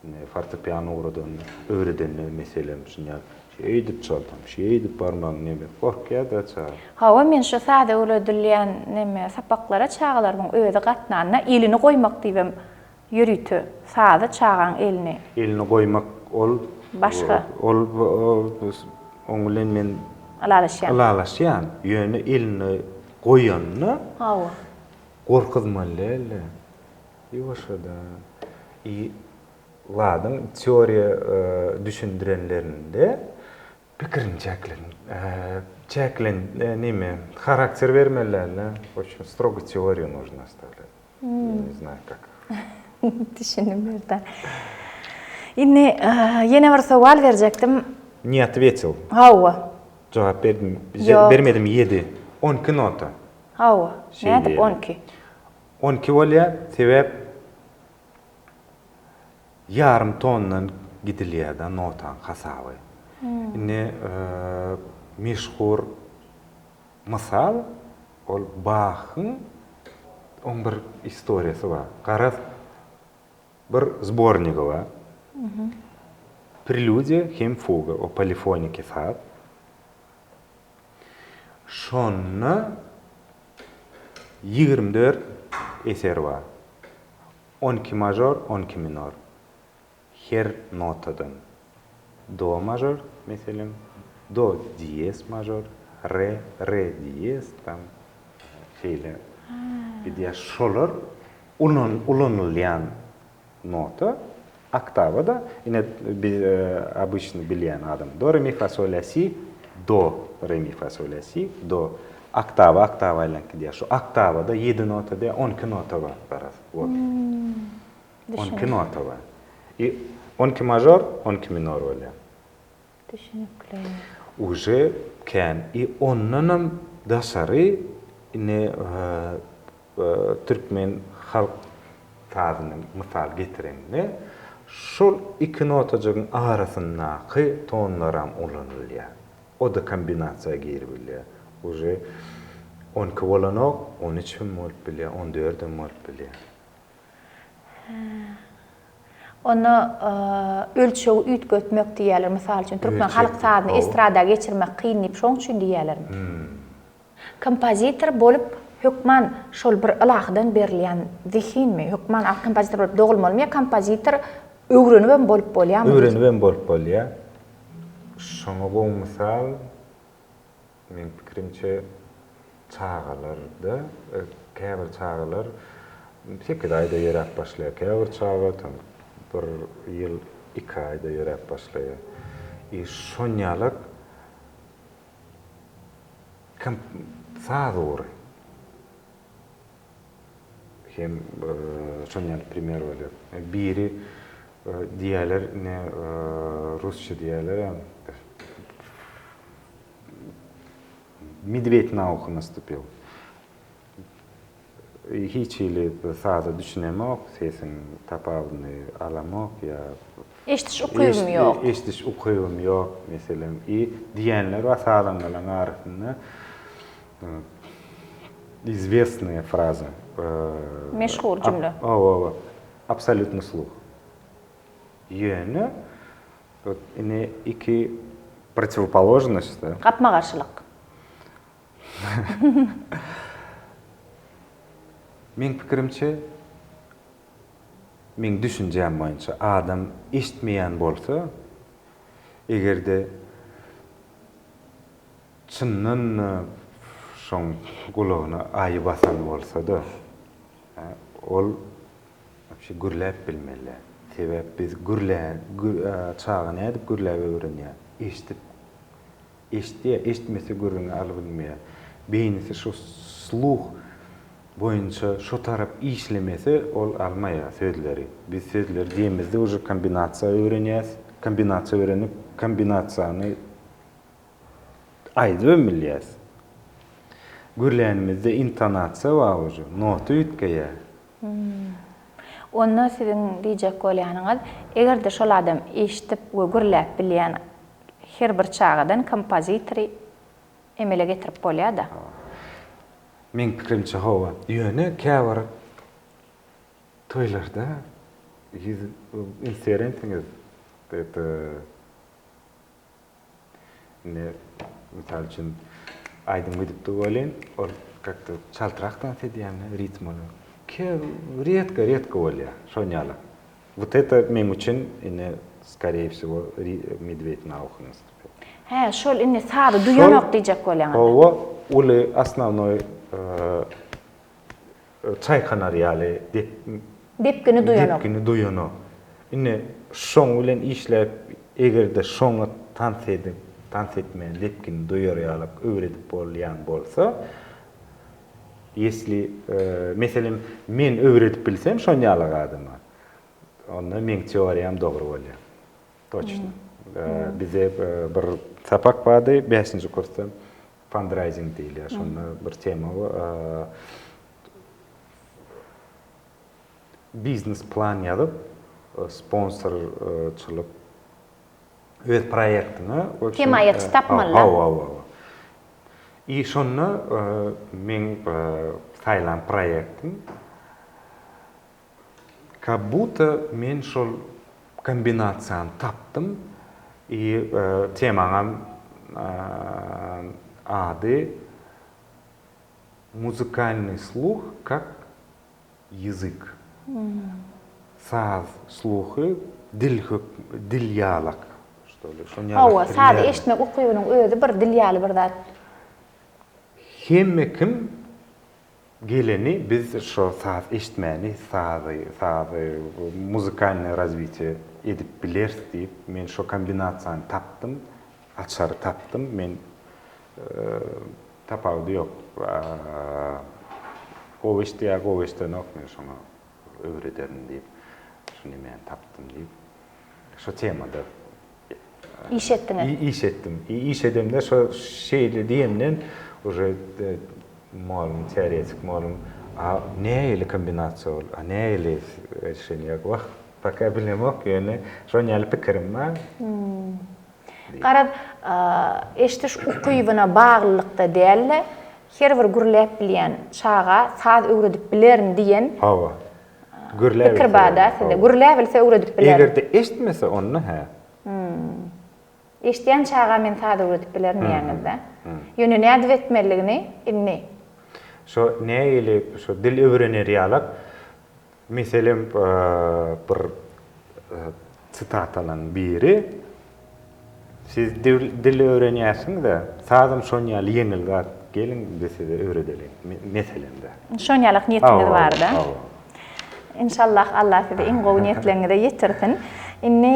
Indi fortepiano ugradanda, öwredende meselem şunýa şeýdip çalsam, şeýdip barmagyň neme, gorkýar-da çaga. Hawa, men şu saz öwredilýän neme sapaklara çagalarymyň özi gatnanda elini goýmak diýibem ýörite saza çagaň elini. Elini goýmak ol Başga. Ol oň bilen men Ylalaşýan. Ylalaşýan. Ýöne elini goýanda Hawa. Gorkuzmaly däl-de. Ýuwaşjadan. I Ladyň teoriýa düşündirenlerinde pikirini çäklen çäklen neme harakter bermeli dälde. W obşem strogo teoriýa нужно ostavlять. Ýa ne znaýu kak. Düşündim Merdan. Indi ýene bir sowal berjekdim. Ne otwetil. Hawa. Jogap berdim. Ýok. Bermedim ýedi. 12 nota. Hawa. Nädip 12? 12 bolýar, sebäp ýarym tondan gidilýär-de notaň hasaby. Indi meşhur mysal ol Bahyň oň bir istoriýasy bar. Garaz bir zbornigi bar. Prelýudiýa hem fuga, o polifoniki saz. Şonda 24 eser bar. 12 mažor, 12 minor. Her notadan. Do mažor, meselem, do diýez mažor, re, re diýez, tam şeýle gidýär. Şolar ulanylýan Nota, oktawada, ine biz obyçny bilýän adam, do, re, mi, fa, sol, lä, si, do, re, mi, fa, sol, lä, si, do. Oktawa, oktawa aýlanyp gidýär. Şu oktawada ýedi nota däl, 12 nota bar garaz. Wot. 12 nota bar. I 12 mažor, 12 minor bolýar. Düşünikli. Uje kän. I ondanam daşary ine türkmen halk sazyny mysal getireňde şol iki notajygyň arasyndaky tonlaram ulanylýar. O-da kombinasiýa giribilýär. Uje 12 bolanok, 13 hem bolup bilýär, 14 hem bolup bilýär. Onda ölçegi üýtgetmek diýýärler. Mysal üçin, türkmen halk sazyny estrada geçirmek kyn diýip, şoň üçin diýýärlermi? Kompozitor bolup hökman şol bir ylahydan berilýän zehinmi? Hökman kompozitor bolup dogulmalymy ýa kompozitor öwrenibem bolup bolýarmy? Öwrenibem bolup bolýar. Şoňa gowy mysal Meň pikirimçe çagalarda käbir çagalar. Sekiz aýda ýöräp başlaýar. Käbir çaga tam bir ýyl, iki aýda ýöräp başlaýar. I şonýalak saz ugry hem şonýaly primer bolýar. Biri diýýärler, ine rusça diýýärler, Medwed na uho nastupil. Hiç hili saza düşünemok, sesiň tapawudyny alamok ýa Eşdiş ukybym ýok. Eşdiş ukybym ýok meselem. I diýenler bar sazandalaryň arasynda. Izwestnaýa fraza. Meşhur jümle. Hawa, hawa. Absolýutny sluh. Ýöne ine iki protiwopoložnost. Gapma-garşylyk. Meň pikirimçe, meň düşünjäm boýunça adam eşitmeýän bolsa, eger-de çyndan-da şoň gulagyna aýy basan bolsa-da, ol wapşe gürläp bilmeli. Sebäp biz gürlä, çaga nädip gürläp öwrenýär? Eşidip. Eşitýär, eşitmese gürrüňi alybilmeýär. Beýnisi şo sluh boýunça şo tarap işlemese ol almaýar sözleri. Biz sözleri diýemizde uje kombinasiýa öwrenýäs. Kombinasiýa öwrenip, kombinasiýany aýdybam bilýäs. Gürlänimizde intonasiýa bar uje, nota üýtgeýär. Onda siziň diýjek bolýanyňyz, eger-de şol adam eşidip we gürläp bilýän Her bir çagadan kompozitory emele getirip bolýa-da. Meň pikirimçe hawa. Ýöne käbir toýlarda ýüz üns berensiňiz это indi mysal üçin aýdym gidipdi welin ol как-то çaltrak tans edýände ritmini redko redko bolýar şon ýaly. Wot eta meň üçin ine skoree wsego medwed na uho nastupil. Hä, şol indi sazy duýanok diýjek bolýaňyz. Hawa, uly osnownoý çaýkanar ýaly dep Depgini duýanok. Depgini duýanok. Indi şoň bilen işläp, eger-de şoňa tans edip, tans etmän depgini duýar ýalak öwredip bolýan bolsa, Ýesli, meselem, men öwredip bilsem şon ýalak adama, onda meň teoriýam dogry bolýar. Toçno. Bize bir sapak bardy, bäşinji kursda fundraising diýilýär. Şonda bir tema biznes plan ýazyp, sponsorçylyk öz proýektiňe Hemaýatçy tapmaly. Hawa, hawa. I şonda meň saýlan proýektim kak buta men şol kombinasiýany tapdym i temaňam ady Muzykalnyý sluh kak ýazyk. Saz sluhy dil hök dil ýalak şto li şon ýalak Hawa, sazy eşitmek ukybynyň özi bir dil ýaly bir zat. Hemme kim geleni biz şo saz eşitmäni sazy sazy muzykalnyý razwitiýe edip bileris diýip men şo kombinasiýany tapdym açary tapdym men Tapawudy ýok. Gowy eşitýär, gowy eşidenok, men şoňa öwrederin diýip, şu nemäni tapdym diýip, şo temada iş etdiňiz. Iş etdim. Iş edemde şo şeýle diýemden уже mugallym, teoretik mugallym, a nähili kombinasiýa ol, a nähili rişeniýa, wah, poka bilemok, ýöne şon ýaly pikirim bar. Garaz, eşdiş ukybyna baglylykda däl-de, her bir gürläp bilýän çaga saz öwredip bilerin diýen Hawa. Gürläp pikir bar-da sizde. Gürläp bilse öwredip bilerin. Eger-de eşitmese, onda hä. Eşidýän çaga men saz öwredip bilerin diýýäňiz-dä. Ýöne nädip etmelidigini indi. Şo nähili şo dil öwrener ýalak, Meselem, bir sitatalaryň biri, Siz dil öwrenýärsiňiz-ä, sazam şon ýaly ýeňil zat, geliň biz size öwredeliň, meselem-de. Şon ýalak niýetiňiz bar-da. Inşallah Allah sizi iň gowy niýetleriňize ýetirsin. Indi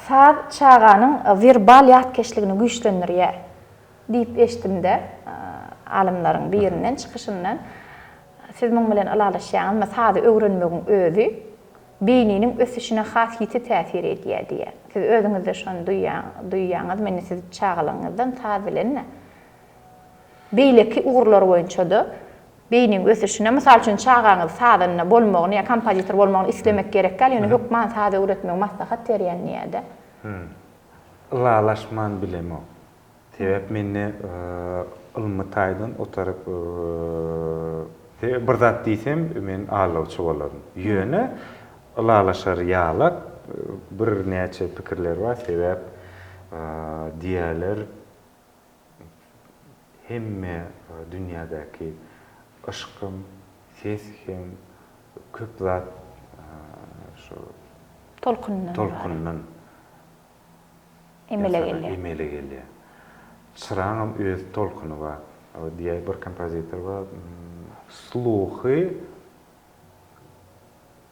saz çaganyň werbal ýatkeşligini güýçlendirýär diýip eşitdim-de alymlaryň birinden çykyşyndan. Siz muň bilen ylalaşýaňyzmy? Sazy öwrenmegiň özi beýniniň ösüşine has ýiti täsir edýär diýýär. Siz özüňizde şony duýýaňyzmy? Indi siz çagalygyňyzdan saz bilen-de Beýleki ugurlar boýunça-da beýniň ösüşine, mysal üçin, çagaňyz sazanda bolmagyny ýa kompozitor bolmagyny islemek gerek däl, ýöne hökman saz öwretmegi maslahat berýän diýýär-de. Ylalaşman bilemok. Sebäp mende ylmy taýdan otaryp bir zat diýsem men aldawçy bolaryn. Ýöne ylalaşar ýalak birnäçe pikirler bar, sebäp diýýärler Hemme dünýädäki yşkym, ses hem köp zat şu Tolkundan tolkundan emele gelýär. Emele gelýär. Çyraňam öz tolkuny bar. Diýýär bir kompozitor bar, sluhy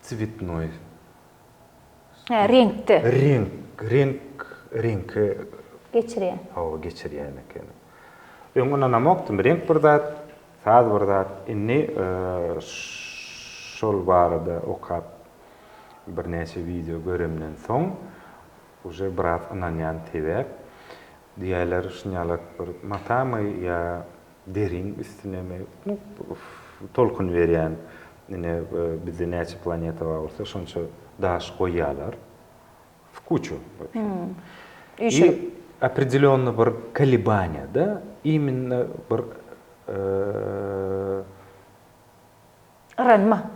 Tswetnoý. Hä, reňkde. Reňk, reňk, reňke. Geçirýän. Hawa, geçirýän eken. Öň ynanamokdym, reňk bir zat, saz bir zat. Indi şol barada okap, birnäçe wideo göremden soň, uje biraz ynanýan sebäp, diýýärler, şunýalak bir matamy ýa Deriň üstünemi tolkun berýän ine bizde näçe planeta bar bolsa şonça daş goýýarlar. W kuçu w общем. I opredelýonny bir kolebaniýada iminno bir Yranma.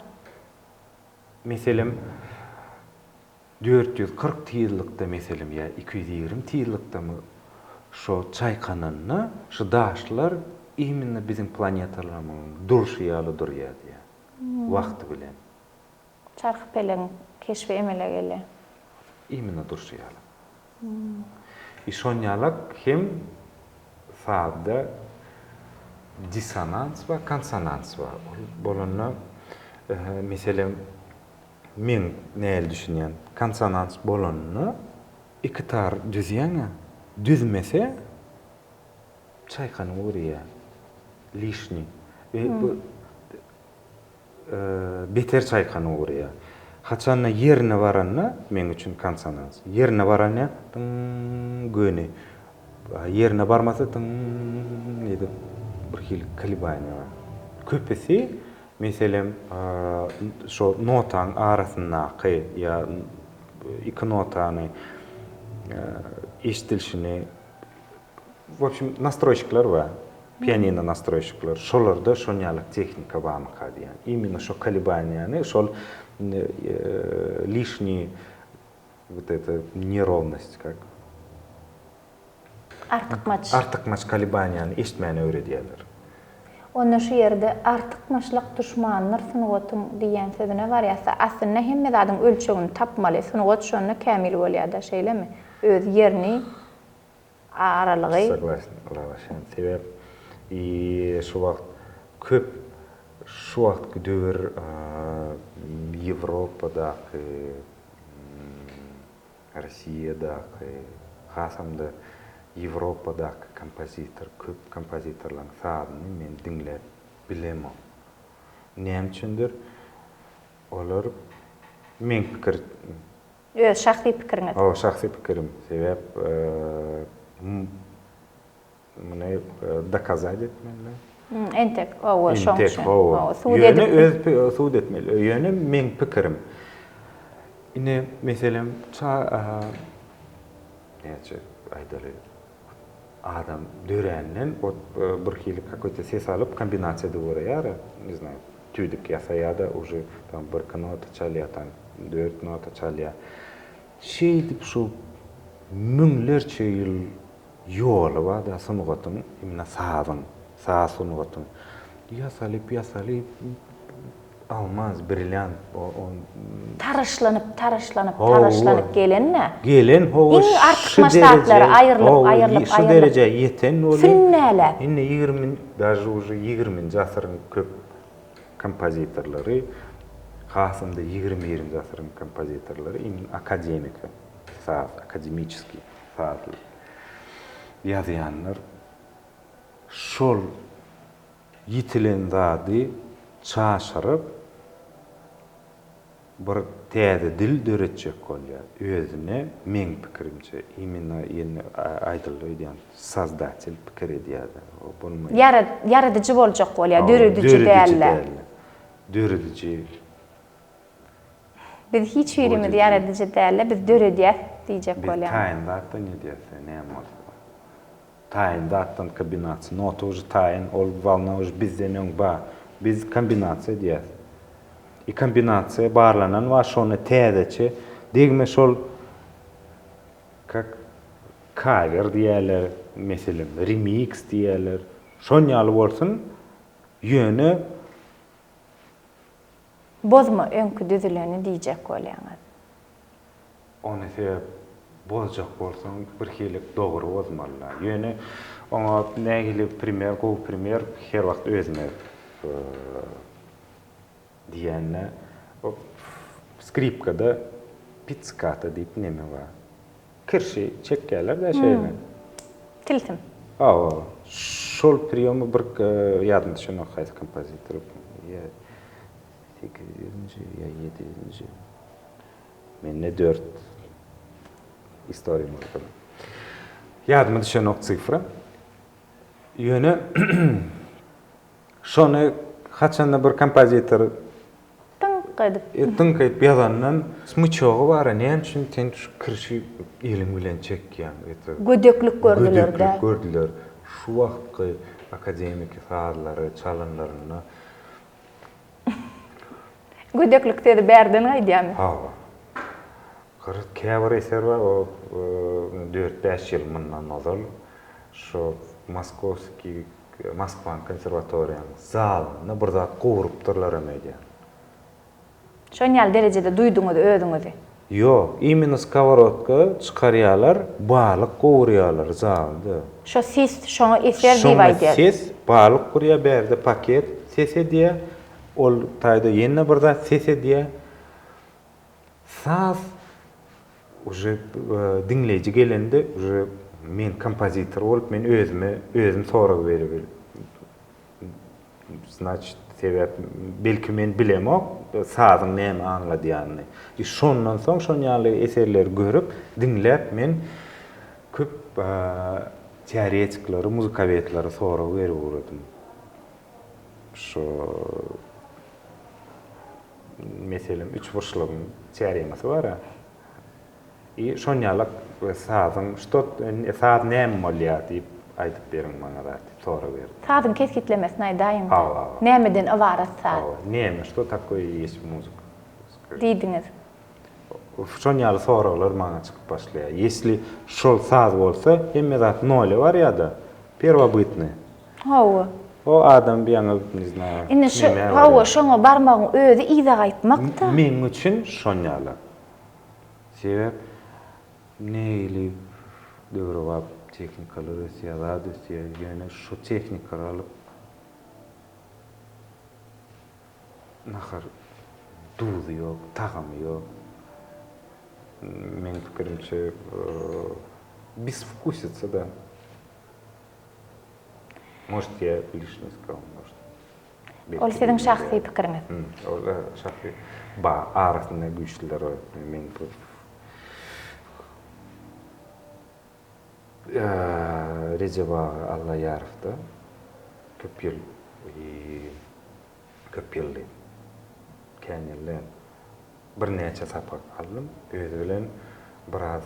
Meselem 440 tizlikde meselem ýa 220 tizlikdemi şo çaýkananda şu daşlar iminno biziň planetalarymyzyň durşy ýaly durýar diýýär. Wagty bilen. Çarhypelegiň keşbi emele gelýär. Iminno durşy ýaly. I şonýalak hem sazda dissonans bar, konsonans bar. Ol bolanda meselem Men nähili düşünýän, konsonans bolanda iki tar düzýäň-ä, düzmese çaýkanyp urýar, lişniý. We bu beter çaýkanyp urýar. Haçanda ýerine baranda, meň üçin konsonans, ýerine baranda dyň göni, ýerine barmasa dyň edip bir hili kolebaniýa bar. Köpüsi Meselem, şo notaň arasyndaky ýa iki notany eşidilişini, w obşem, nastroýşikler bar, pianino nastroýşikler, şolarda şon ýaly tehnika barmyka diýýän. Imенно şo kolebaniýany, şol lişniý wot это nerownost kak. Artykmaç. Artykmaç kolebaniýany eşitmäni öwredýärler. Onda şu ýerde Artykmaçlyk duşmandyr sungatyň diýýän sözüne barýas-da, aslynda hemme zadyň ölçegini tapmaly, sungat şonda kämil bolýar-da, şeýlemi? Öz ýerini, aralygy. Soglasn, ylalaşýan. Sebäp i şu wagt köp şu wagtky döwür Ýewropadaky Rossiýadaky, hasam-da Ýewropadaky kompozitor, köp kompozitorlaryň sazyny men diňläp bilemok. Näme üçindir, olar meň pikir. Öz şahsy pikiriňiz. Hawa, şahsy pikirim. Sebäp Muny dokazat etmeli. Entek, hawa, şoň üçin. Entek, hawa. Ýöne öz subut etmeli. Ýöne meň pikirim. Ine, meselem, ça näçe aýdaly, adam döränden ot bir hili kakoýto ses alyp kombinasiýa edip ugraýar, ne znaýu, tüýdük ýasaýar-da, uje tam birki nota çalýar, tam dört nota çalýar. Şeýdip şu müňlerçe ýyl Ýoly bar-da sungatyň, imенно sazyň, saz sungatyň. Ýasalyp, ýasalyp, almaz, brilliant, o. Taraşlanyp, taraşlanyp, taraşlanyp gelen-dä. Gelen, hawa, Iň artykmaç zatlary aýrylyp, aýrylyp, aýrylyp. Şu derejä ýeten bolýar. Sünnäläp. Indi ýigrimi, daže uje ýigriminji asyryň köp. kompozitorlary, hasam-da 21-nji asyryň kompozitorlary imенно akademiki saz, akademiçeskiý saz ýazýanlar şol ýitilen zady çaşyryp, bir täze dil döretjek bolýar. Özüne, meň pikirimçe, imенно ýene aýdyldy öýdýän, sozdatel pikir edýär-de. O bolmaýar. Ýaradyjy boljak bolýar, dörediji däl-de. Dörediji. Biz hiç birimiz ýaradyjy däl-de, biz döredýäs diýjek bolýaň. Biz taýyn zatdan edýäs, näme bolsa. Taýyn zatdan kombinasiýa. Nota uje taýyn, ol wolna uje bizden öň bar. Biz kombinasiýa edýäs. I kombinasiýa barlanan bar, şony täzeçe degme şol kak kawer diýýärler, meselem, remiks diýýärler. Şon ýaly bolsun, ýöne Bozma öňki düzüleni diýjek bolýaňyz. Ony sebäp bozjak bolsaň birhili dogry bozmalyda. Ýöne oňa nähili primer gowy primer her wagt özüme diýende skripkada pizzicato diýip neme bar. Kirşi çekýärler-dä şeýle. Tilsim. Hawa. Şol priýomy bir ýadyma düşenok haýsy kompozitor. Ýa 800-nji ýa 700-nji. Mende 4 istoriýa muzykada. Ýadyma düşenok sifra. Ýöne şony haçanda bir kompozitor Tyňk edip. Tyňk edip ýazandan smyçogy bar-a, näme üçin sen şu kirşi eliň bilen çekýäň? Gödeklik gördüler-dä. Gödeklik gördüler. Şu wagtky akademiki sazlary çalanlarynda. Gödeklik sözi bärden gaýdýarmy? Hawa. Gyr käbir eser bar, o dört-bäş ýyl mundan ozal şo Moskowskiý Moskwanyň konserwatoriýanyň zalynda bir zat gowrupdyrlaram öýdýän. Şon ýaly derejede duýduňyz özüňizi? Ýok, imенно skoworotka çykarýarlar, balyk gowurýarlar zalda. Şo ses, şoňa eser diýip aýdýar. Şoňa ses, balyk gurýar, bärde paket ses edýär, ol taýda ýene bir zat ses edýär. Saz Uje diňleýji gelende uje men kompozitor bolup men özüme özüm sorag berip znaçit sebäp belki men bilemok sazyň näme aňladýanyny. I şondan soň şon ýaly eserleri görüp diňläp men köp teoretiklere muzykowedlere sorag berip ugradym. Şo Meselem, üçburçlugyň teoremasy bar-a. I şon ýalak sazyň, şto, saz näme bolýar diýip aýdyp beriň maňa zat diýip sorag berdim. Sazyň kesgitlemesini aýdaýyň-da. Hawa, hawa. Nämeden ybarat saz? Hawa, näme, şto takoýe ýest muzyka? Diýdiňiz. Şon ýaly soraglar maňa çykyp başlaýar. Ýesli şol saz bolsa, hemme zat nolýa barýar-da, perwobytnyý. Hawa. O adam bir ýaňy ne znaýu. Indi şu hawa şoňa barmagyň özi yza gaýtmakda. Meň üçin şon ýaly. Sebäp nähili döwrebap tehnikalar ösýär, zat ösýär, ýöne şu tehnikalary alyp nahar duzy ýok, tagamy ýok. Meň pikirimçe beswkusitsa-da. Может я lişniý skazal, может. Ol siziň şahsy pikiriňiz. Ol şahsy. Ba, arasynda güýçlüler bar. Men bu Rejep aga Allaýarowda köp ýyl köp ýyldy. Kän ýyl däl. Birnäçe sapak aldym. Özi bilen biraz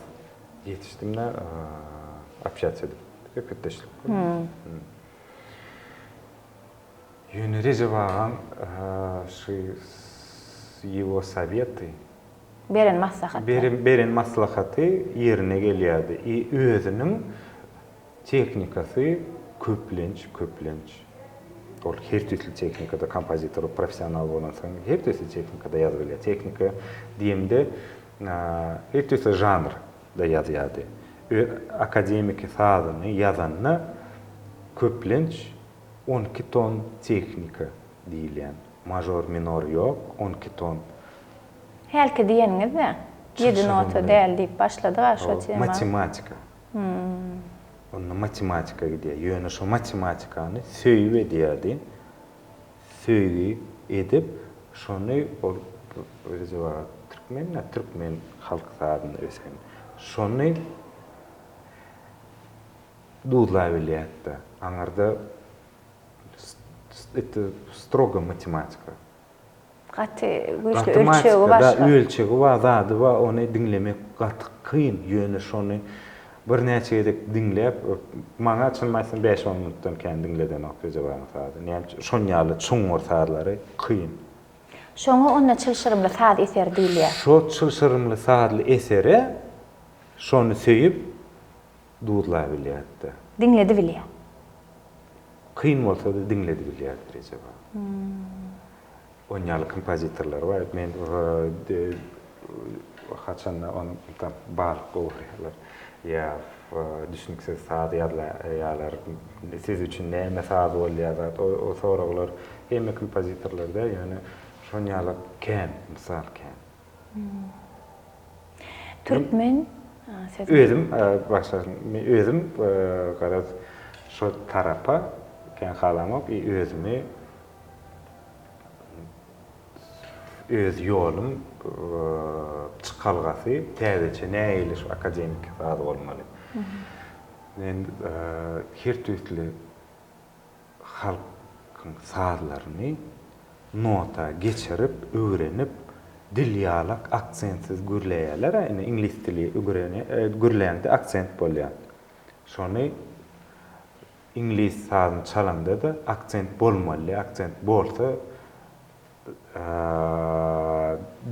ýetişdim-de, общаться edip, söhbetdeşlik boldy. Ýöne Rejep agaň şu ýewo soweti, Beren maslahatlary. Beren maslahaty ýerine gelýärdi. I özüniň Tehnikasy köplenç, köplenç ol her tüýsli tehnikada kompozitor professional bolansoň her tüýsli tehnikada ýazyp bilýär. Tehnika diýemde her tüýsli žanrda ýazýardy. Öz akademiki sazyny ýazanda köplenç 12 ton tehnika diýilýän. Mažor, minor ýok, 12 ton. Hälki diýeniňiz-dä, ýedi nota däl diýip başladyk-a şo tema. Matematika. Onda matematika gidýär. Ýöne şo matematikany söýüp edýärdi. Söýgi edip, şony ol Rejep aga türkmen-dä, türkmen halk sazynda ösen. Şony duzlabilýärdi-de. Aňyrda strogo matematika. Gaty güýçli ölçegi başga. Ölçegi bar, zady bar, ony diňlemek gaty kyn. Ýöne şony birnäçe gezek diňläp, maňa çynymy aýtsam bäş-on minutdan kän diňledenok Rejep agaň sazy. Näme üçin? Şon ýaly çuňňur sazlary kyn. Şoňa onda çylşyrymly saz eseri diýilýär. Şo çylşyrymly sazly esere şony söýüp duzlabilýärdi. Diňledibilýär. Kyn bolsa-da diňledibilýärdi Rejep aga. On ýaly kompozitorlar bar. Men haçanda ony tam balyk gowurýarlar ýa düşnüksiz saz ýazýarlar. Siz üçin näme saz bolýar zat o soraglar hemme kompozitorlarda ýöne şon ýaly kän mysal kän. Türkmen sözi. Özüm başlasyn. Men özüm garaz şo tarapa kän halamok i özümi öz ýolum çykalgasy täzeçe nähili şu akademiki saz bolmaly. Men her tüýsli halkyň sazlaryny nota geçirip, öwrenip, dil ýalak aksentsiz gürleýärler-ä, indi iňlis dili gürläňde aksent bolýar. Şony iňlis sazyny çalaňda-da aksent bolmaly, aksent bolsa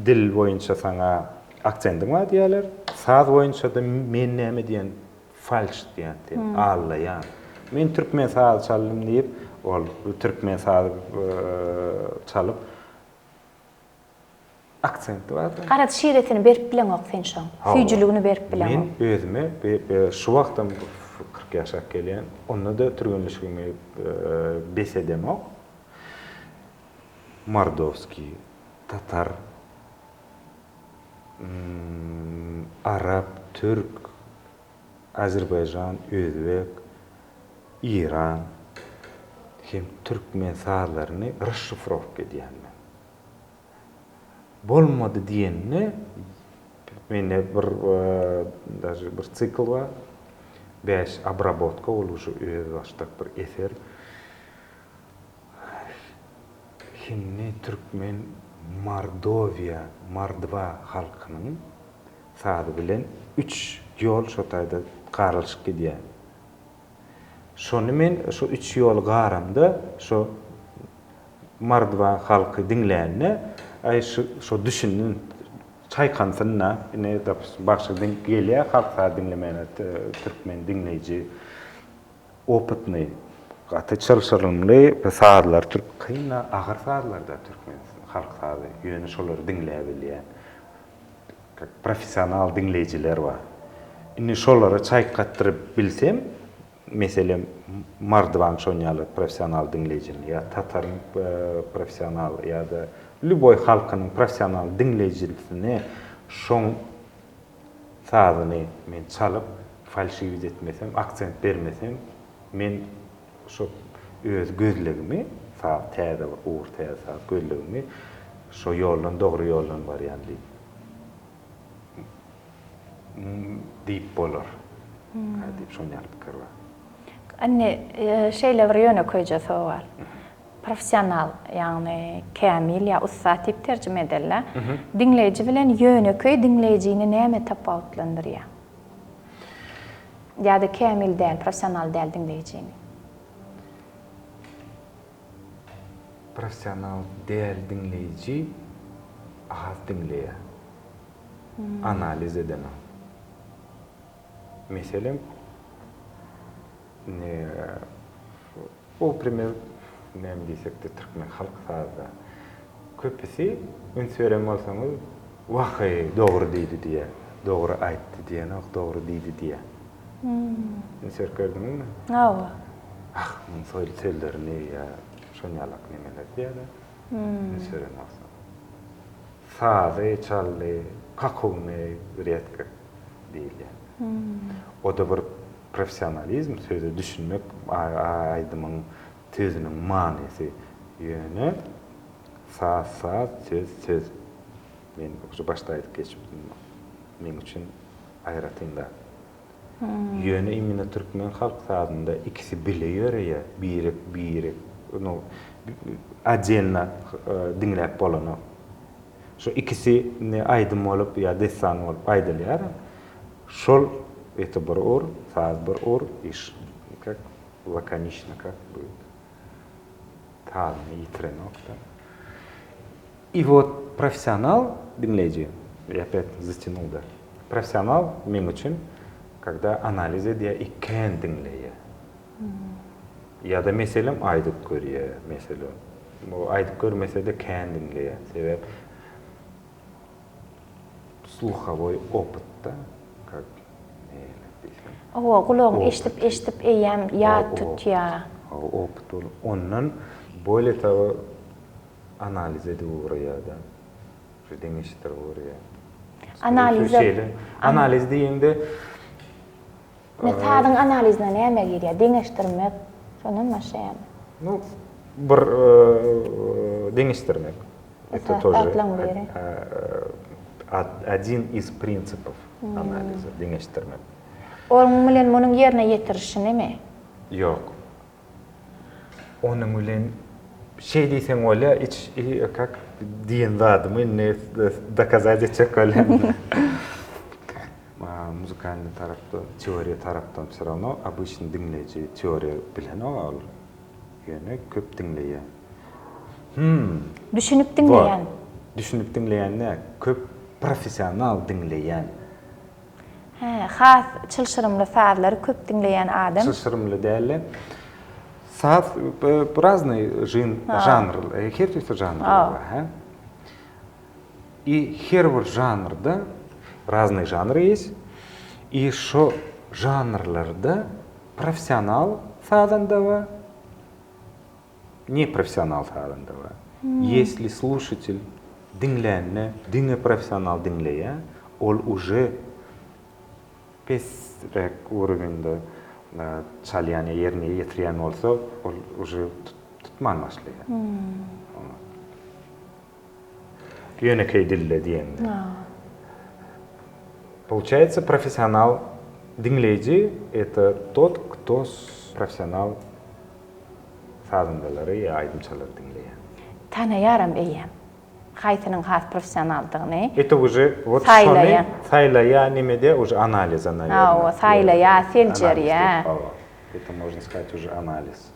Dil boýunça saňa aksendiň bar diýýärler. Saz boýunça-da men näme diýen falş diýýän sen, aldaýaň. Men türkmen sazy çaldym diýip, ol türkmen sazy çalyp aksenti bar. Garaz şiresini berip bileňok sen şoň. Süýjüligini berip bileňok. Men özüme şu wagtam 40 ýaşap gelýän, onda-da türgenleşigimi bes edemok. Mordowskiý, tatar, arap, türk, azerbaýjan, özbek, iran hem türkmen sazlaryny rasşifrowka edýän men. Bolmady diýende mende bir daže bir sikl bar. Bäş obrabotka ol uje özbaşdak bir eser. Hindi, türkmen, Mordowiýa, mordwa halkynyň sazy bilen üç ýol şo taýda garylyşyp gidýär. Şony men şo üç ýoly garamda şo mordwa halky diňlände aý şu şo düşündim çaýkansyn-da ine dopustim bagşy gelýär halk sazy diňlemäne türkmen diňleýji Opytnyý, gaty çylşyrymly sazlar türk kyn-a agyr sazlar-da türkmen halk sazy, ýöne şolary diňläbilýän professional diňleýjiler bar. Indi şolara çaýkatdyryp bilsem, meselem, mordwaň şon ýaly professional diňleýjini ýa tataryň professional ýa-da lýuboý halkynyň professional diňleýjisini şoň Sazyny men çalyp, falşiwit etmesem, aksent bermesem, men şo öz gözlegimi, saz täze bir ugur, täze saz gözlegimi şo ýoldan, dogry ýoldan barýan diýip diýip bolar. Diýip şon ýaly pikir bar. Indi şeýle bir ýönekeýje sowal. Professional, ýagny kämil ýa ussat diýip terjime edeli. Diňleýji bilen ýönekeý diňleýjini näme tapawutlandyrýar? Ýa-da kämil däl, professional däl diňleýjini? Professional däl diňleýji az diňleýär. Analiz edenok. Meselem, Bu primer näme diýsekde türkmen halk sazy. Köpüsi üns beren bolsaňyz waheý dogry diýdi diýýär. Dogry aýtdy diýenok, dogry diýdi diýýär. Üns berip gördüňizmi? Hawa. Ah, muň sözlerini ýa şon ýalak nemeler diýýärler. Üns beren bolsaň. Sazy çaldy, kakuwyny redko diýilýär. O-da bir professionalizm, söze düşünmek, aýdymyň sözüniň manysy. Ýöne saz saz, söz söz. Men şu başda aýdyp geçipdim. Meň üçin aýratyn zat. Ýöne imенно türkmen halk sazynda ikisi bile ýöreýär, birek birek nu otdelno diňläp bolanok. Şu ikisi indi aýdym bolup ýa dessan bolup aýdylýar. Şol eti bir ur, saz bir ur, iş kak lakoniçno kak будет. Sazyny ýitirenok-da. I wot professional diňleýji, я опять затянул da. Professional meň üçin когда analiz edýär i kän diňleýär. Ýa-da meselem aýdyp görýär, meselem. Bu aýdyp görmese-de kän diňleýär. Sebäp sluhowoý opyt-da, kak nähili diýsem. Hawa, gulagyň eşidip-eşidip eýýäm ýat tutýar. Hawa, opyt bolup. Ondan bolее того analiz edip ugraýar-da. Şu deňeşdirip ugraýar. Analize Şeýle. Analiz diýeňde Ne sazyň analizine näme girýär? Deňeşdirmek. Şondan başlaýarmy? Nu, bir deňeşdirmek. Это тоже один из принципов analiza, deňeşdirmek. Onuň bilen munuň ýerine ýetirişinimi? Ýok. Onuň bilen şeý diýseň bolýar, iç kak diýen zadymy indi dokazat etjek bolýan. Muzykalnyý tarapdan, teoriýa tarapdan wse rawno obyçnyý diňleýji teoriýa bilenok ol. Ýöne köp diňleýär. Hum. Düşünip diňleýän. Düşünip diňleýän däl, köp professional diňleýän. Hä, has çylşyrymly sazlary köp diňleýän adam. Çylşyrymly däl-de, saz raznyý žanr, her tüýsli žanrlar bar, hä? I her bir žanrda raznyý žanr ýest, i şo žanrlarda professional sazanda bar, neprofessional sazanda bar. Ýesli sluşatel diňlände diňe professional diňleýär, ol uje pesräk urowende çalýan ýa ýerine ýetirýän bolsa, ol uje tutman başlaýar. Ýönekeý dilde diýende. Получается, professional diňleýji это тот, кто professional sazandalary ýa aýdymçylary diňleýär. Tanaýaram eýýäm. Haýsynyň has professionaldygyny. Это уже вот şony saýlaýar nemede уже analiza nawerno. Hawa, saýlaýar, seljerýär. Это можно сказать уже analiz.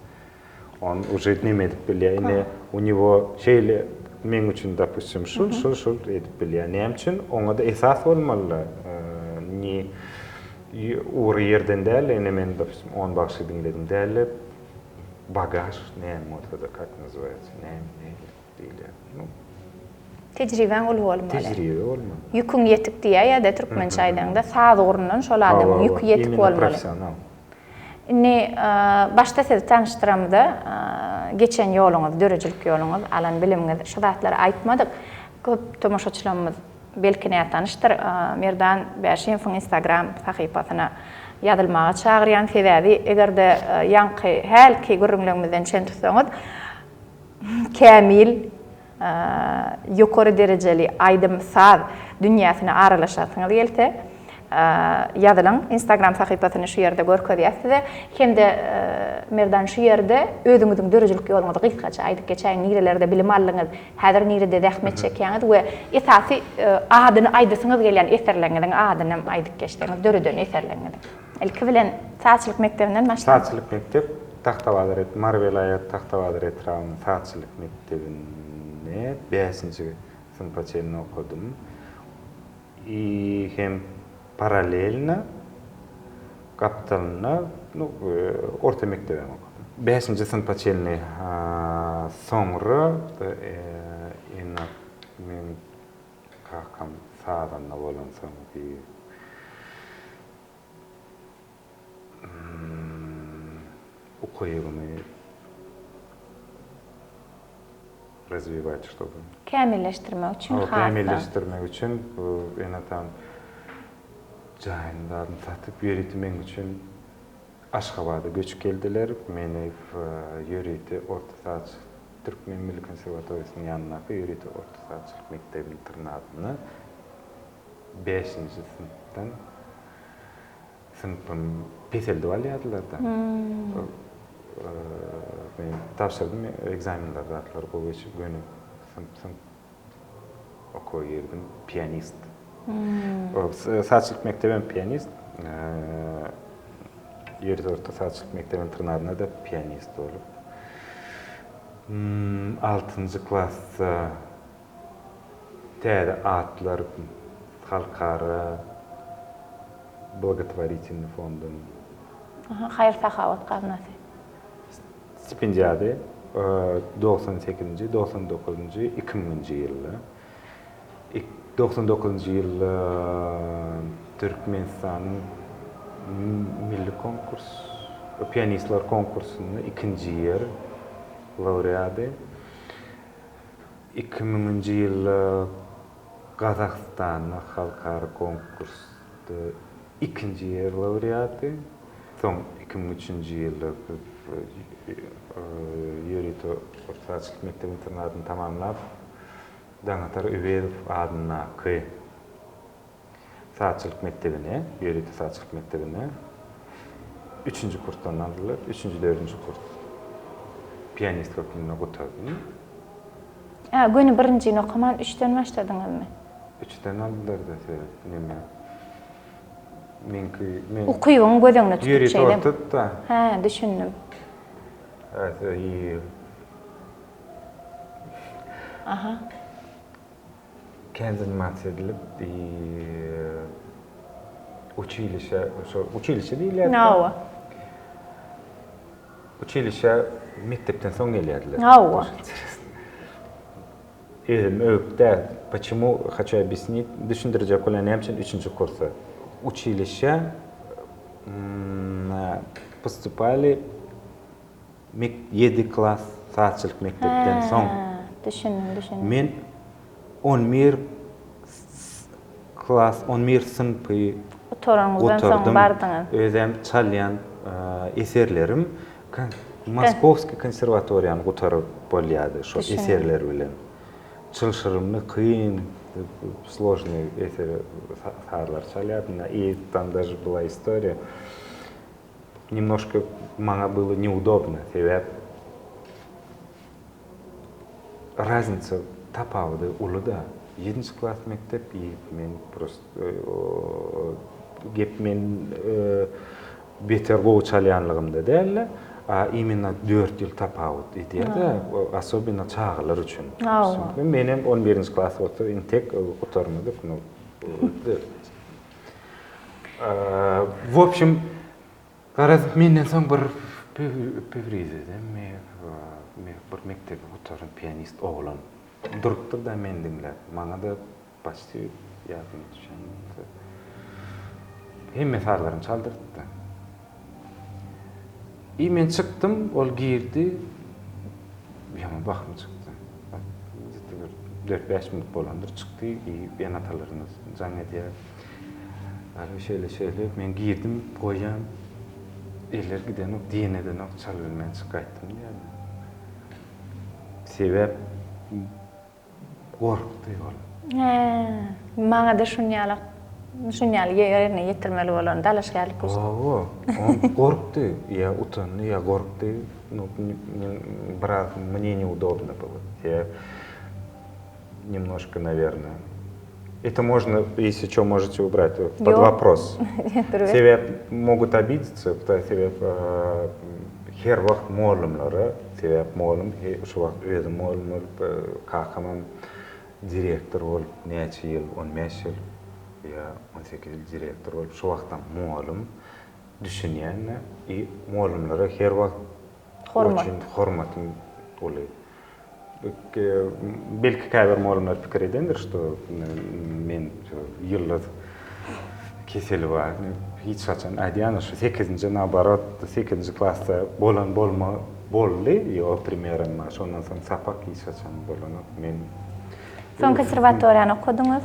On uje neme edip bilýär. Indi u nego şeýle meň üçin dopustim şul, şul, şul edip bilýär. Näme üçin? Oňa-da esas bolmaly. Ne ury ýerden däl-de, ine men dopustim on bagşy diňledim däl-de, bagaž näme bolsa-da, kak nazywaýatsy, näme, näme diýilýär. Nu. Tejribäň uly bolmaly. Tejribe bolmaly. Ýüküň ýetik diýýär ýa-da türkmençe aýdaňda, saz ugrundan şol adamyň ýüki ýetik bolmaly. Hawa, professional. Indi başda sizi tanyşdyramyzda geçen ýoluňyz, döredijilik ýoluňyz, alan bilimiňiz şu zatlary aýtmadyk. Köp tomaşaçylarymyz belki nätanyşdyr. Merdan Bäşimowyň Instagram sahypasyna ýazylmaga çagyrýan. Sebäbi eger-de ýaňky hälki gürrüňlerimizden çen tutsaňyz kämil ýokary derejeli aýdym-saz dünýäsine aralaşasyňyz gelse, ýazylyň. Instagram sahypasyny şu ýerde görkezýäs size. Hem-de Merdan şu ýerde özüňiziň döredijilik ýoluňyzy gysgaça aýdyp geçäýiň, nirelerde bilim aldyňyz, häzir nirede zähmet çekýäňiz we esasy adyny aýdasyňyz gelýän eserleriňiziň adynam aýdyp geçseňiz, döreden eserleriňiziň. Ilki bilen sazçylyk mekdebinden başlaň. Sazçylyk mekdep Tagtabazar et Mary welaýat Tagtabazar etrabynyň sazçylyk mekdebinde bäşinji synpa çenli okadym. I hem paralelno gapdalynda nu orta mekdebem okadym. Bäşinji synpa çenli soňra ene meň kakam sazanda bolansoň bir Ukybymy Razwiwać ştoby. Kämilleşdirmek üçin has-da. Kämilleşdirmek üçin ene-atam jaýyny zadyny satyp ýörite meň üçin Aşgabada göçüp geldiler. Meni ýörite orta saz Türkmen milli konserwatoriýasynyň ýanyndaky ýörite orta sazçylyk mekdep internadyna bäşinji synpdan synpym peseldip alýardylar-da. Men tabşyrdym ekzamenleri zatlar gowy geçip göni synp synp okuwa girdim pianist. Sazçylyk mekdebem pianist. Ýörite orta sazçylyk mekdep internadynda-da pianist bolup. Altynjy klasda Täze atlar halkara blagotworitelnyý fonduň. Haýyr-sahawat gaznasy. Stipendiady 98-nji, 99-njy, 2000-nji ýylda. 99-njy ýylda Türkmenistanyň milli konkurs, pianistler konkursynda ikinji ýer lauready. Iki müňünji ýylda Gazagystanda halkara konkursda ikinji ýer laureaty, soň 2003-nji ýylda ýörite orta sazçylyk mekdep-internadyny tamamlap, Daňatar Öwezow adyndaky Sazçylyk mekdebine, ýörite sazçylyk mekdebine üçünji kursdan aldylar. Üçünji, dördünji kurs pianist hökmünde gutardym. Hä, göni birinjini okaman üçden başladyňyzmy? Üçden aldylar-da sebäp neme. Meňki men Ukybyňy göz öňüne tutup Ýörite şeýle. ortada-da. Hä, düşündim. Hä, i. Aha. Kän zaниматься edilip uçilişe şo uçilişe diýilýär. Hawa. Uçilişe mekdepden soň gelýärdiler. Hawa. Özüm öwüp däl. Почему хочу объяснить, düşündirjek bolýan näme üçin üçünji kursa. Uçilişe postupali Ýedi klas sazçylyk mekdepden soň. Hä, düşündim, düşündim. Men on bir klas, on bir synpy Gutaranyňyzdan soň gutardym. bardyňyz. Özem çalýan eserlerim Moskowskiý konserwatoriýany gutaryp bolýardy şo Düşündim. eserler bilen. Çylşyrymly, kyn, složnyý eser, sazlar çalýardym. I tam daže byla istoriýa. Nemnožko maňa bylo neudobno, sebäp raznica tapawudy uly-da. Ýedinji klas mekdep i men prosto gep men beter gowy çalýanlygymda däl-de, a imенно dört ýyl tapawut edýär-de, osobenno çagalar üçin. Menem on birinji klas bolsa entek gutarmadyk, no. W obşem, garaz, menden soň bir Pöwrizedemi, bir mekdebi gutaran pianist oglan durupdyr-da meni diňläp. Maňa-da paçti ýadyma düşen bolsa, hemme sazlaryny çaldyrdyda. I men çykdym, ol girdi, ýaňy bahym çykdy. Gde-to bir dört-bäş minut bolandyr, çykdy i ene-atalaryna jaň edýär. Alo, şeýle-şeýle, men girdim, goýýan, eller gidenok, diýen edenok, çalybilmän çykyp gaýtdym diýýär. Sebäp gorkdy ol. Hä, maňa-da şuny ýaly, şuny ýaly ýerine ýetirmeli bolan dalaşgärlik bolsa. Hawa, ol gorkdy, ýa utandy, ýa gorkdy, nu, biraz mne neudobno bylo. Sebäp Nemnožko nawerno. Это можно, если что, можете убрать под вопрос. Sebäp mogут obidиться, sebäp her wagt mugallymlara, sebäp mugallym şu wagt özüm mugallym bolup, kakamam direktor bolup näçe ýyl, 15 ýyl ýa 18 ýyl direktor bolup, şu wagtam mugallym düşünýän-de i mugallymlara her wagt Hormat. Hormatym uly. Belki käbir mugallymlar pikir edendir, şto men ýyldyz keseli bar. Hiç haçan aýdýan şu sekizinji naoborot sekizinji klasda bolan bolma. boldy, ýo premýeram bar. Şondan soň sapak hiç haçan bolanok. Men Soň konserwatoriýany okadyňyz?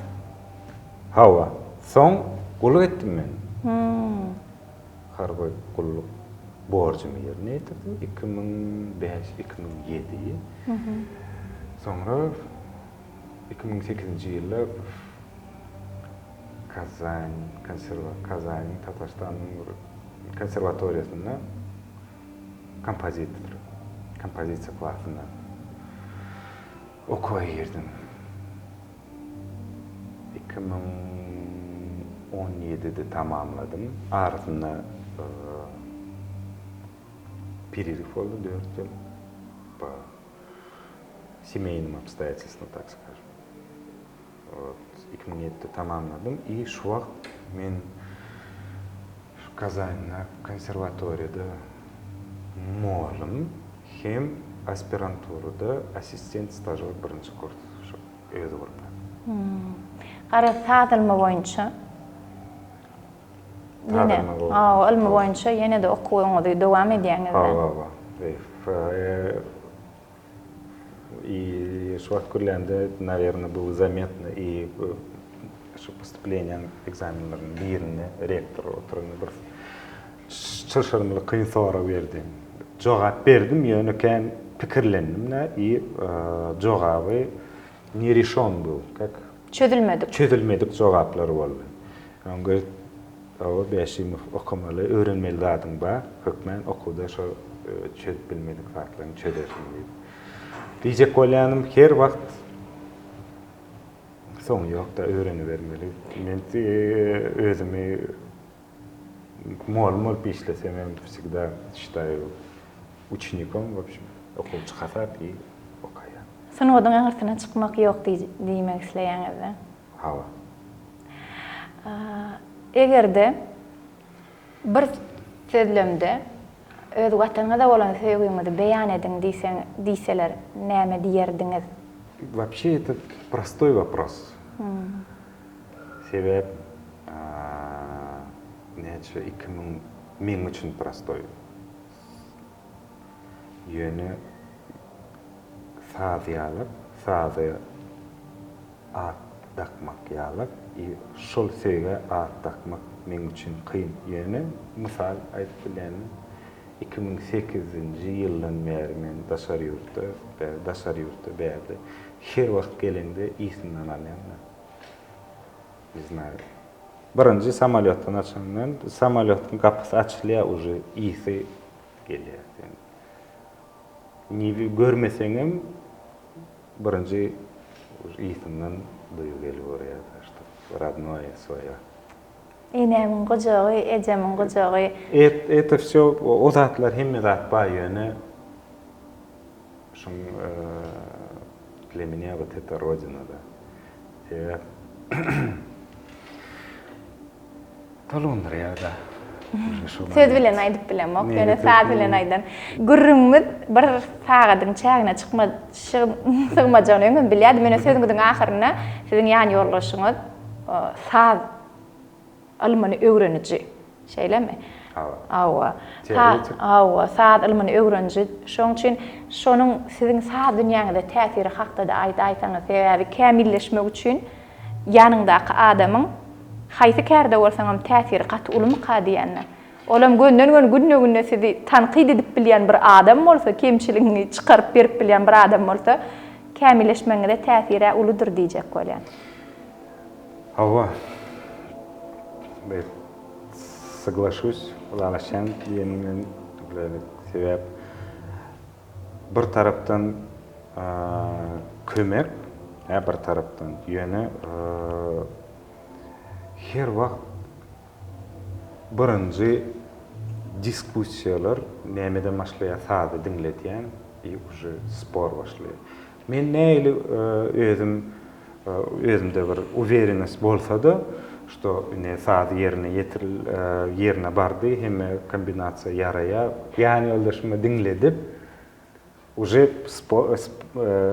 Hawa. Soň gulluk etdim men. Harby gulluk borjumy ýerine ýetirdim. 2005, 2007. Soňra 2008-nji ýylda Kazan, konserwa, Kazanyň, Tatarstanyň bir konserwatoriýasynda kompozitor, kompozisiýa klasynda okuwa girdim. 2017-de tamamladym. Arasynda pereriw boldy, dört ýyl. Po semeýnym obstoýatelstwam, tak skažem. 2007-de tamamladym i şu wagt men şu Kazanda konserwatoriýada mugallym hem aspiranturada assistent stažor birinji kurs şu öz ugrumda. Garaz saz ylmy boýunça ýene hawa ylmy boýunça ýene-de okuwyňyzy dowam edýäňiz-dä? Hawa hawa. I şu wagt gürlände, nawerno, bu zametno i şu postupleniýaň ekzamenleriniň birinde rektor oturanda bir çylşyrymly kyn sorag berdi. Jogap berdim, ýöne kän pikirlendim-de i jogaby ne rişon byl, kak? Çözülmedik. Çözülmedik jogaplar boldy. Öňki Hawa Bäşimow okamaly, öwrenmeli zadyň bar, hökmän okuwda şo çözüp bilmedik zatlaryňy çözersiň diýip. Diýjek bolýanym her wagt soňy ýokda öwrenibermeli. Men özümi mugallym bolup işlesemem wsegda şitaýu uçenikom w obşem okuwçy hasap i okaýan. Sungatyň aňyrsyna çykmak ýok diýmek isleýäňizda? Hawa. Eger-de bir sözlemde öz Watanyňyza bolan söýgüňizi beýan ediň diýseň, diýseler näme diýerdiňiz? Wapşe eto prostoý wopros. Sebäp näçe 2000 meň üçin prostoý. Ýöne saz ýalak, sazy at dakmak ýalak i şol söýgä at dakmak meň üçin kyn. Ýöne mysal aýdyp bilýänim 2008-nji ýyldan bäri men daşary ýurtda, daşary ýurtda bärde her wagt geleňde ysyndan alýan-da. Ne znaýu. Birinji samolýotdan açandan samolýotyň gapysy açylýar uje ysy gelýär sen. Nibi görmeseňem Birinji ysyndan duýgy gelip urýar što rodnoýe svoýo. Enemiň gujagy, ejemiň gujagy. Et eto vsyo o zatlar hemme zat bar ýöne şuň dle menýa wot eto rodina da. Sebäp Tolgundyrýar-da. Söz bilen aýdyp bilemok, ýöne saz bilen aýdan. Gürrüňimiz bir sagadyň çägine çykma sygmajagyny öňem bilýärdim, ýöne sözüňiziň ahyrynda siziň ýan ýoldaşyňyz saz ylmyny öwreniji. Şeýlemi? Hawa. Hawa. Hawa, saz ylmyny öwreniji. Şonuň üçin şonuň siziň saz dünýäňize täsiri hakda-da aýdaýsaňyz, sebäbi kämilleşmek üçin Ýanyňdaky adamyň haýsy kärde bolsaňam täsiri gaty ulumyka diýende. Olam gönden-göni günde-günde sizi tankyt edip bilýän bir adam bolsa, kemçiligiňi çykaryp berip bilýän bir adam bolsa, kämilleşmegiňize täsir-ä uludyr diýjek bolýan. Hawa. Men soglaşuсь, ylalaşýan diýeniň bilen, sebäp Bir tarapdan kömek, hä bir tarapdan ýöne her wagt birinji diskussiýalar nämeden başlaýar sazy diňledýäň i uje spor başlaýar. Men nähili özüm özümde bir uwerennost bolsa-da, şto ine saz ýerine ýetiril ýerine bardy, hemme kombinasiýa ýaraýar. Ýan ýoldaşyma diňledip, uje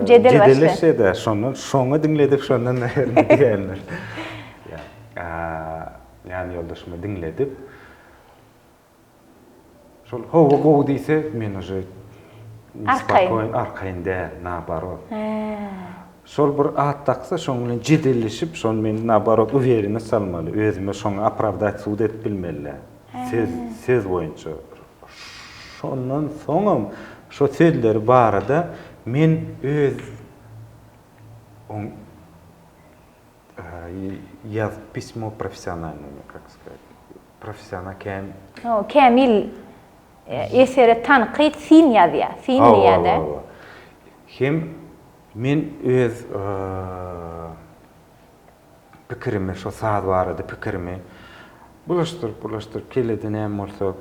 Jedel başlaýar. Jedeleşýär-de, şondan şoňa diňledip, şondan nähili diýendir. Ýan ýoldaşyma diňledip, Şol hawa gowy diýse men uje. Arkaýyn. Arkaýyn däl, naoborot. Şol bir at daksa, şoň bilen jedelleşip, şony men naoborot uwerennost almaly, özüme şoňa opravdat sud edip bilmeli. Söz, söz boýunça. Şondan soňam şo sözleri barada men öz oň ýaz pismo professionalnymy, kak skazat, professional käm. Kämil esere tankyt syn ýazýar, syn diýýär-de. Hawa, hawa. Hem men öz pikirimi, şo saz barada pikirimi bulaşdyryp, bulaşdyryp, kellede näme bolsa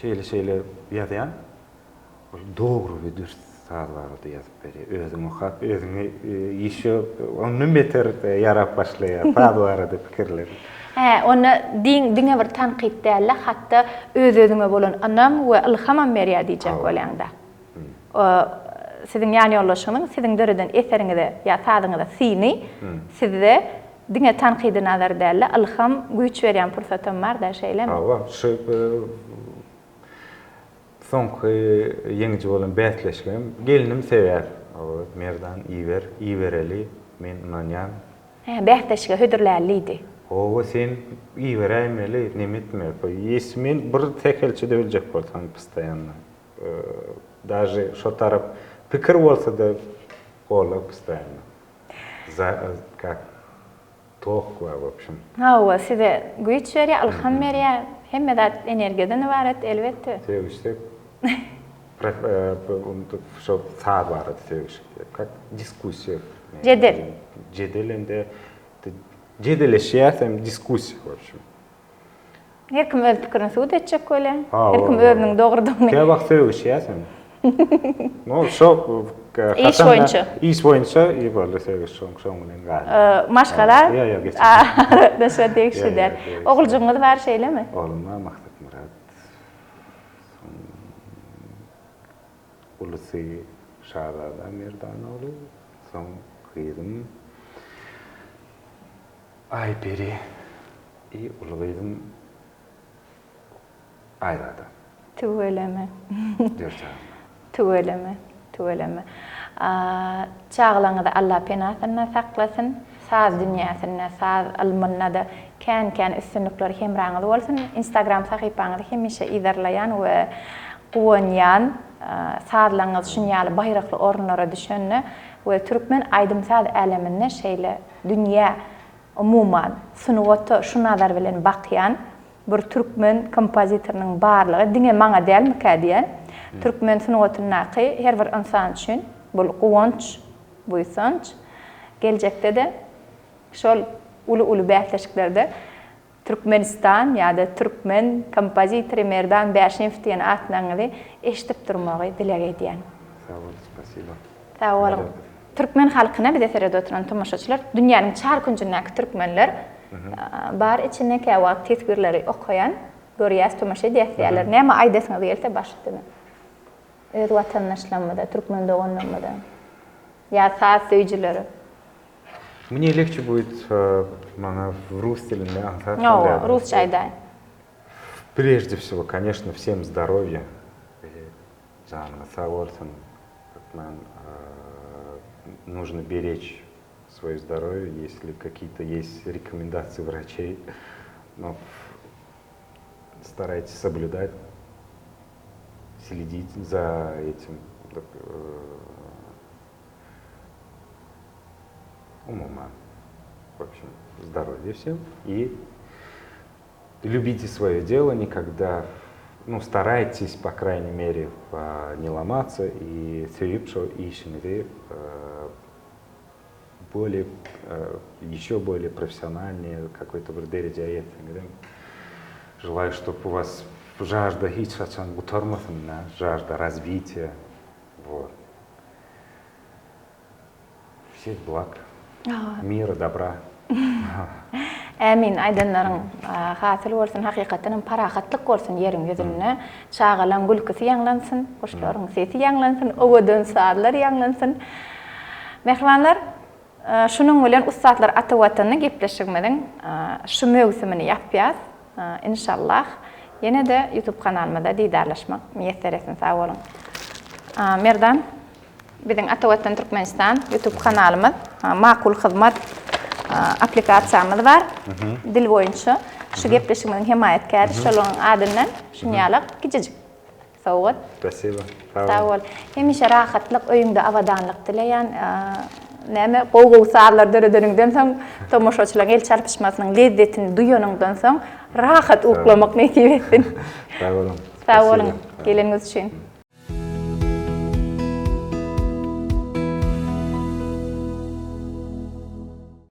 şeýle-şeýle ýazýan. Ol dogry we dürs saz barada ýazyp berýär. Özüň okap, özüňi ýeşe ondan beter ýarap başlaýar saz barada pikirler. Hä, onda diň diňe bir tankyt däl-de, hatda öz-özüňe bolan ynam we ylhamam berýär diýjek bolýaň-da. Siziň ýanýoldaşyňyzyň siziň döreden eseriňize ýa sazyňyza syny sizde diňe tankydy nazar däl-de, ylham, güýç berýän pursatam bar-da, şeýlemi? Hawa, şu Soňky ýeňiji bolan bäsleşigem gelnim sebäp. Hawa, Merdan iber, ibereli, men ynanýan. Hä, bäsleşige hödürläli diýdi. Hawa, sen iberäýmeli, neme etme. Ýesi men bir sähelçe-de biljek bolsam postoýanno. Daže şo tarap pikir bolsa-da gola postoýanno. Za, kak. Tok bar wobşem. Hawa, size güýç berýär, ylham berýär. Hemme zat energiýadan ybarat, elbetde. Sögüşsek, şo saz barada sögüşik diýip, kak diskussiýa. Jedel. Jedel hem-de jedeleşýäs hem diskussiýa wobşem. Her kim öz pikirini subut etjek bolýar. Her kim özüniň dogrudygyny. Käwagt sögüşýäs hem. No, şo iş boýunça. Iş boýunça i boldy sögüş şoň şoň bilen galdy. Maşgala aralaşa degişli däl. Oguljygyňyz bar şeýlemi? Oglum bar Maksatmyrat. Ulusy Şazada Merdanogly, soň gyzym Aýperi i uly gyzym Aýzada. Tüweleme. Dört çagam bar. Tüweleme, tüweleme. Çagalaňyzy Alla penasynda saklasyn. Saz dünýäsinde, saz ylmynda-da kän-kän üstünlikler hemraňyz bolsun. Instagram sahypaňyzy hemişe yzarlaýan we guwanýan. Sazlaryňyz şun ýaly baýrakly orunlara düşende we türkmen aýdym-saz äleminde şeýle dünýä, umuman, sungata şu nazar bilen bakýan bir türkmen kompozitorynyň barlygy diňe maňa dälmikä diýýän. Türkmen sungatyndaky her bir ynsan üçin bul guwanç, buýsanç. Geljekde-de şol uly-uly bäsleşiklerde Türkmenistan ýa-da türkmen kompozitory Merdan Bäşimow diýen atlaryňyzy eşidip durmagy dileg edýän. Sag boluň, spasiba. Sag boluň. Türkmen halkyna bize seredip oturan tomaşaçylar dünýäniň çar künjündäki türkmenler bar içinde käwagt teswirleri okaýan görýäs tomaşa edýäs diýýärler. Näme aýdasyňyz gelse baş üstüne. Öz watandaşlarymyza, türkmen doganlarymyza ýa saz söýüjilere. Mne legçe buýt maňa rus dilinde aňsat bolýar. Hawa, rusça aýdaý. Prejde wsego, koneşno, wsem zdorowýa. Janyňyz sag bolsun. Hökman нужно беречь svoýe zdorowýe, ýesli kakiýe-to ýest rekomendasiýa wraçeý, no staraytes soblýudat, sledit za etim. Umuman, w obşem, zdorowýa wsem i Lýubite svoýe delo, nikogda, nu, staraytes, po krayniy mere, ne lomatsa i söýüp şo işiňizi bolее, ýeşe bolее professionalnyý kakoý-to bir derejä ýetseňizem, želaýu, ştob u was žajda hiç haçan gutarmasyn, da, žajda razwitiýa, wot. Wseh blag. Mira, dobra. Ämin, aýdanlaryň hasyl bolsun, hakykatdan hem parahatlyk bolsun ýeriň ýüzünde. Çagalaň gülküsi ýaňlansyn, guşlaryň sesi ýaňlansyn, owadan sazlar ýaňlansyn. Mähribanlar, şunuň bilen Ussatlar ata Watany gepleşigimiziň şu möwsümini ýapýas. Inşallah, ýene-de YouTube kanalymyzda didarlaşmak miýesser etsin. Sag boluň. Merdan, biziň Ata Watan Türkmenistan YouTube kanalymyz, Makul Hyzmat applikasiýamyz bar. Dil boýunça şu gepleşigimiziň hemaýatkäri şolaryň adyndan şunýalak kiçijik sowgat. Spasiba. Sag bol. Hemişe rahatlyk, öýüňde abadanlyk dileýän. Näme, gowy-gowy sazlar döredeniňden soň, tomaşaçylaryň el çarpyşmasynyň lezzetini duýanyňdan soň, rahat uklamak nesip etsin. Sag boluň. Sag boluň geleniňiz üçin.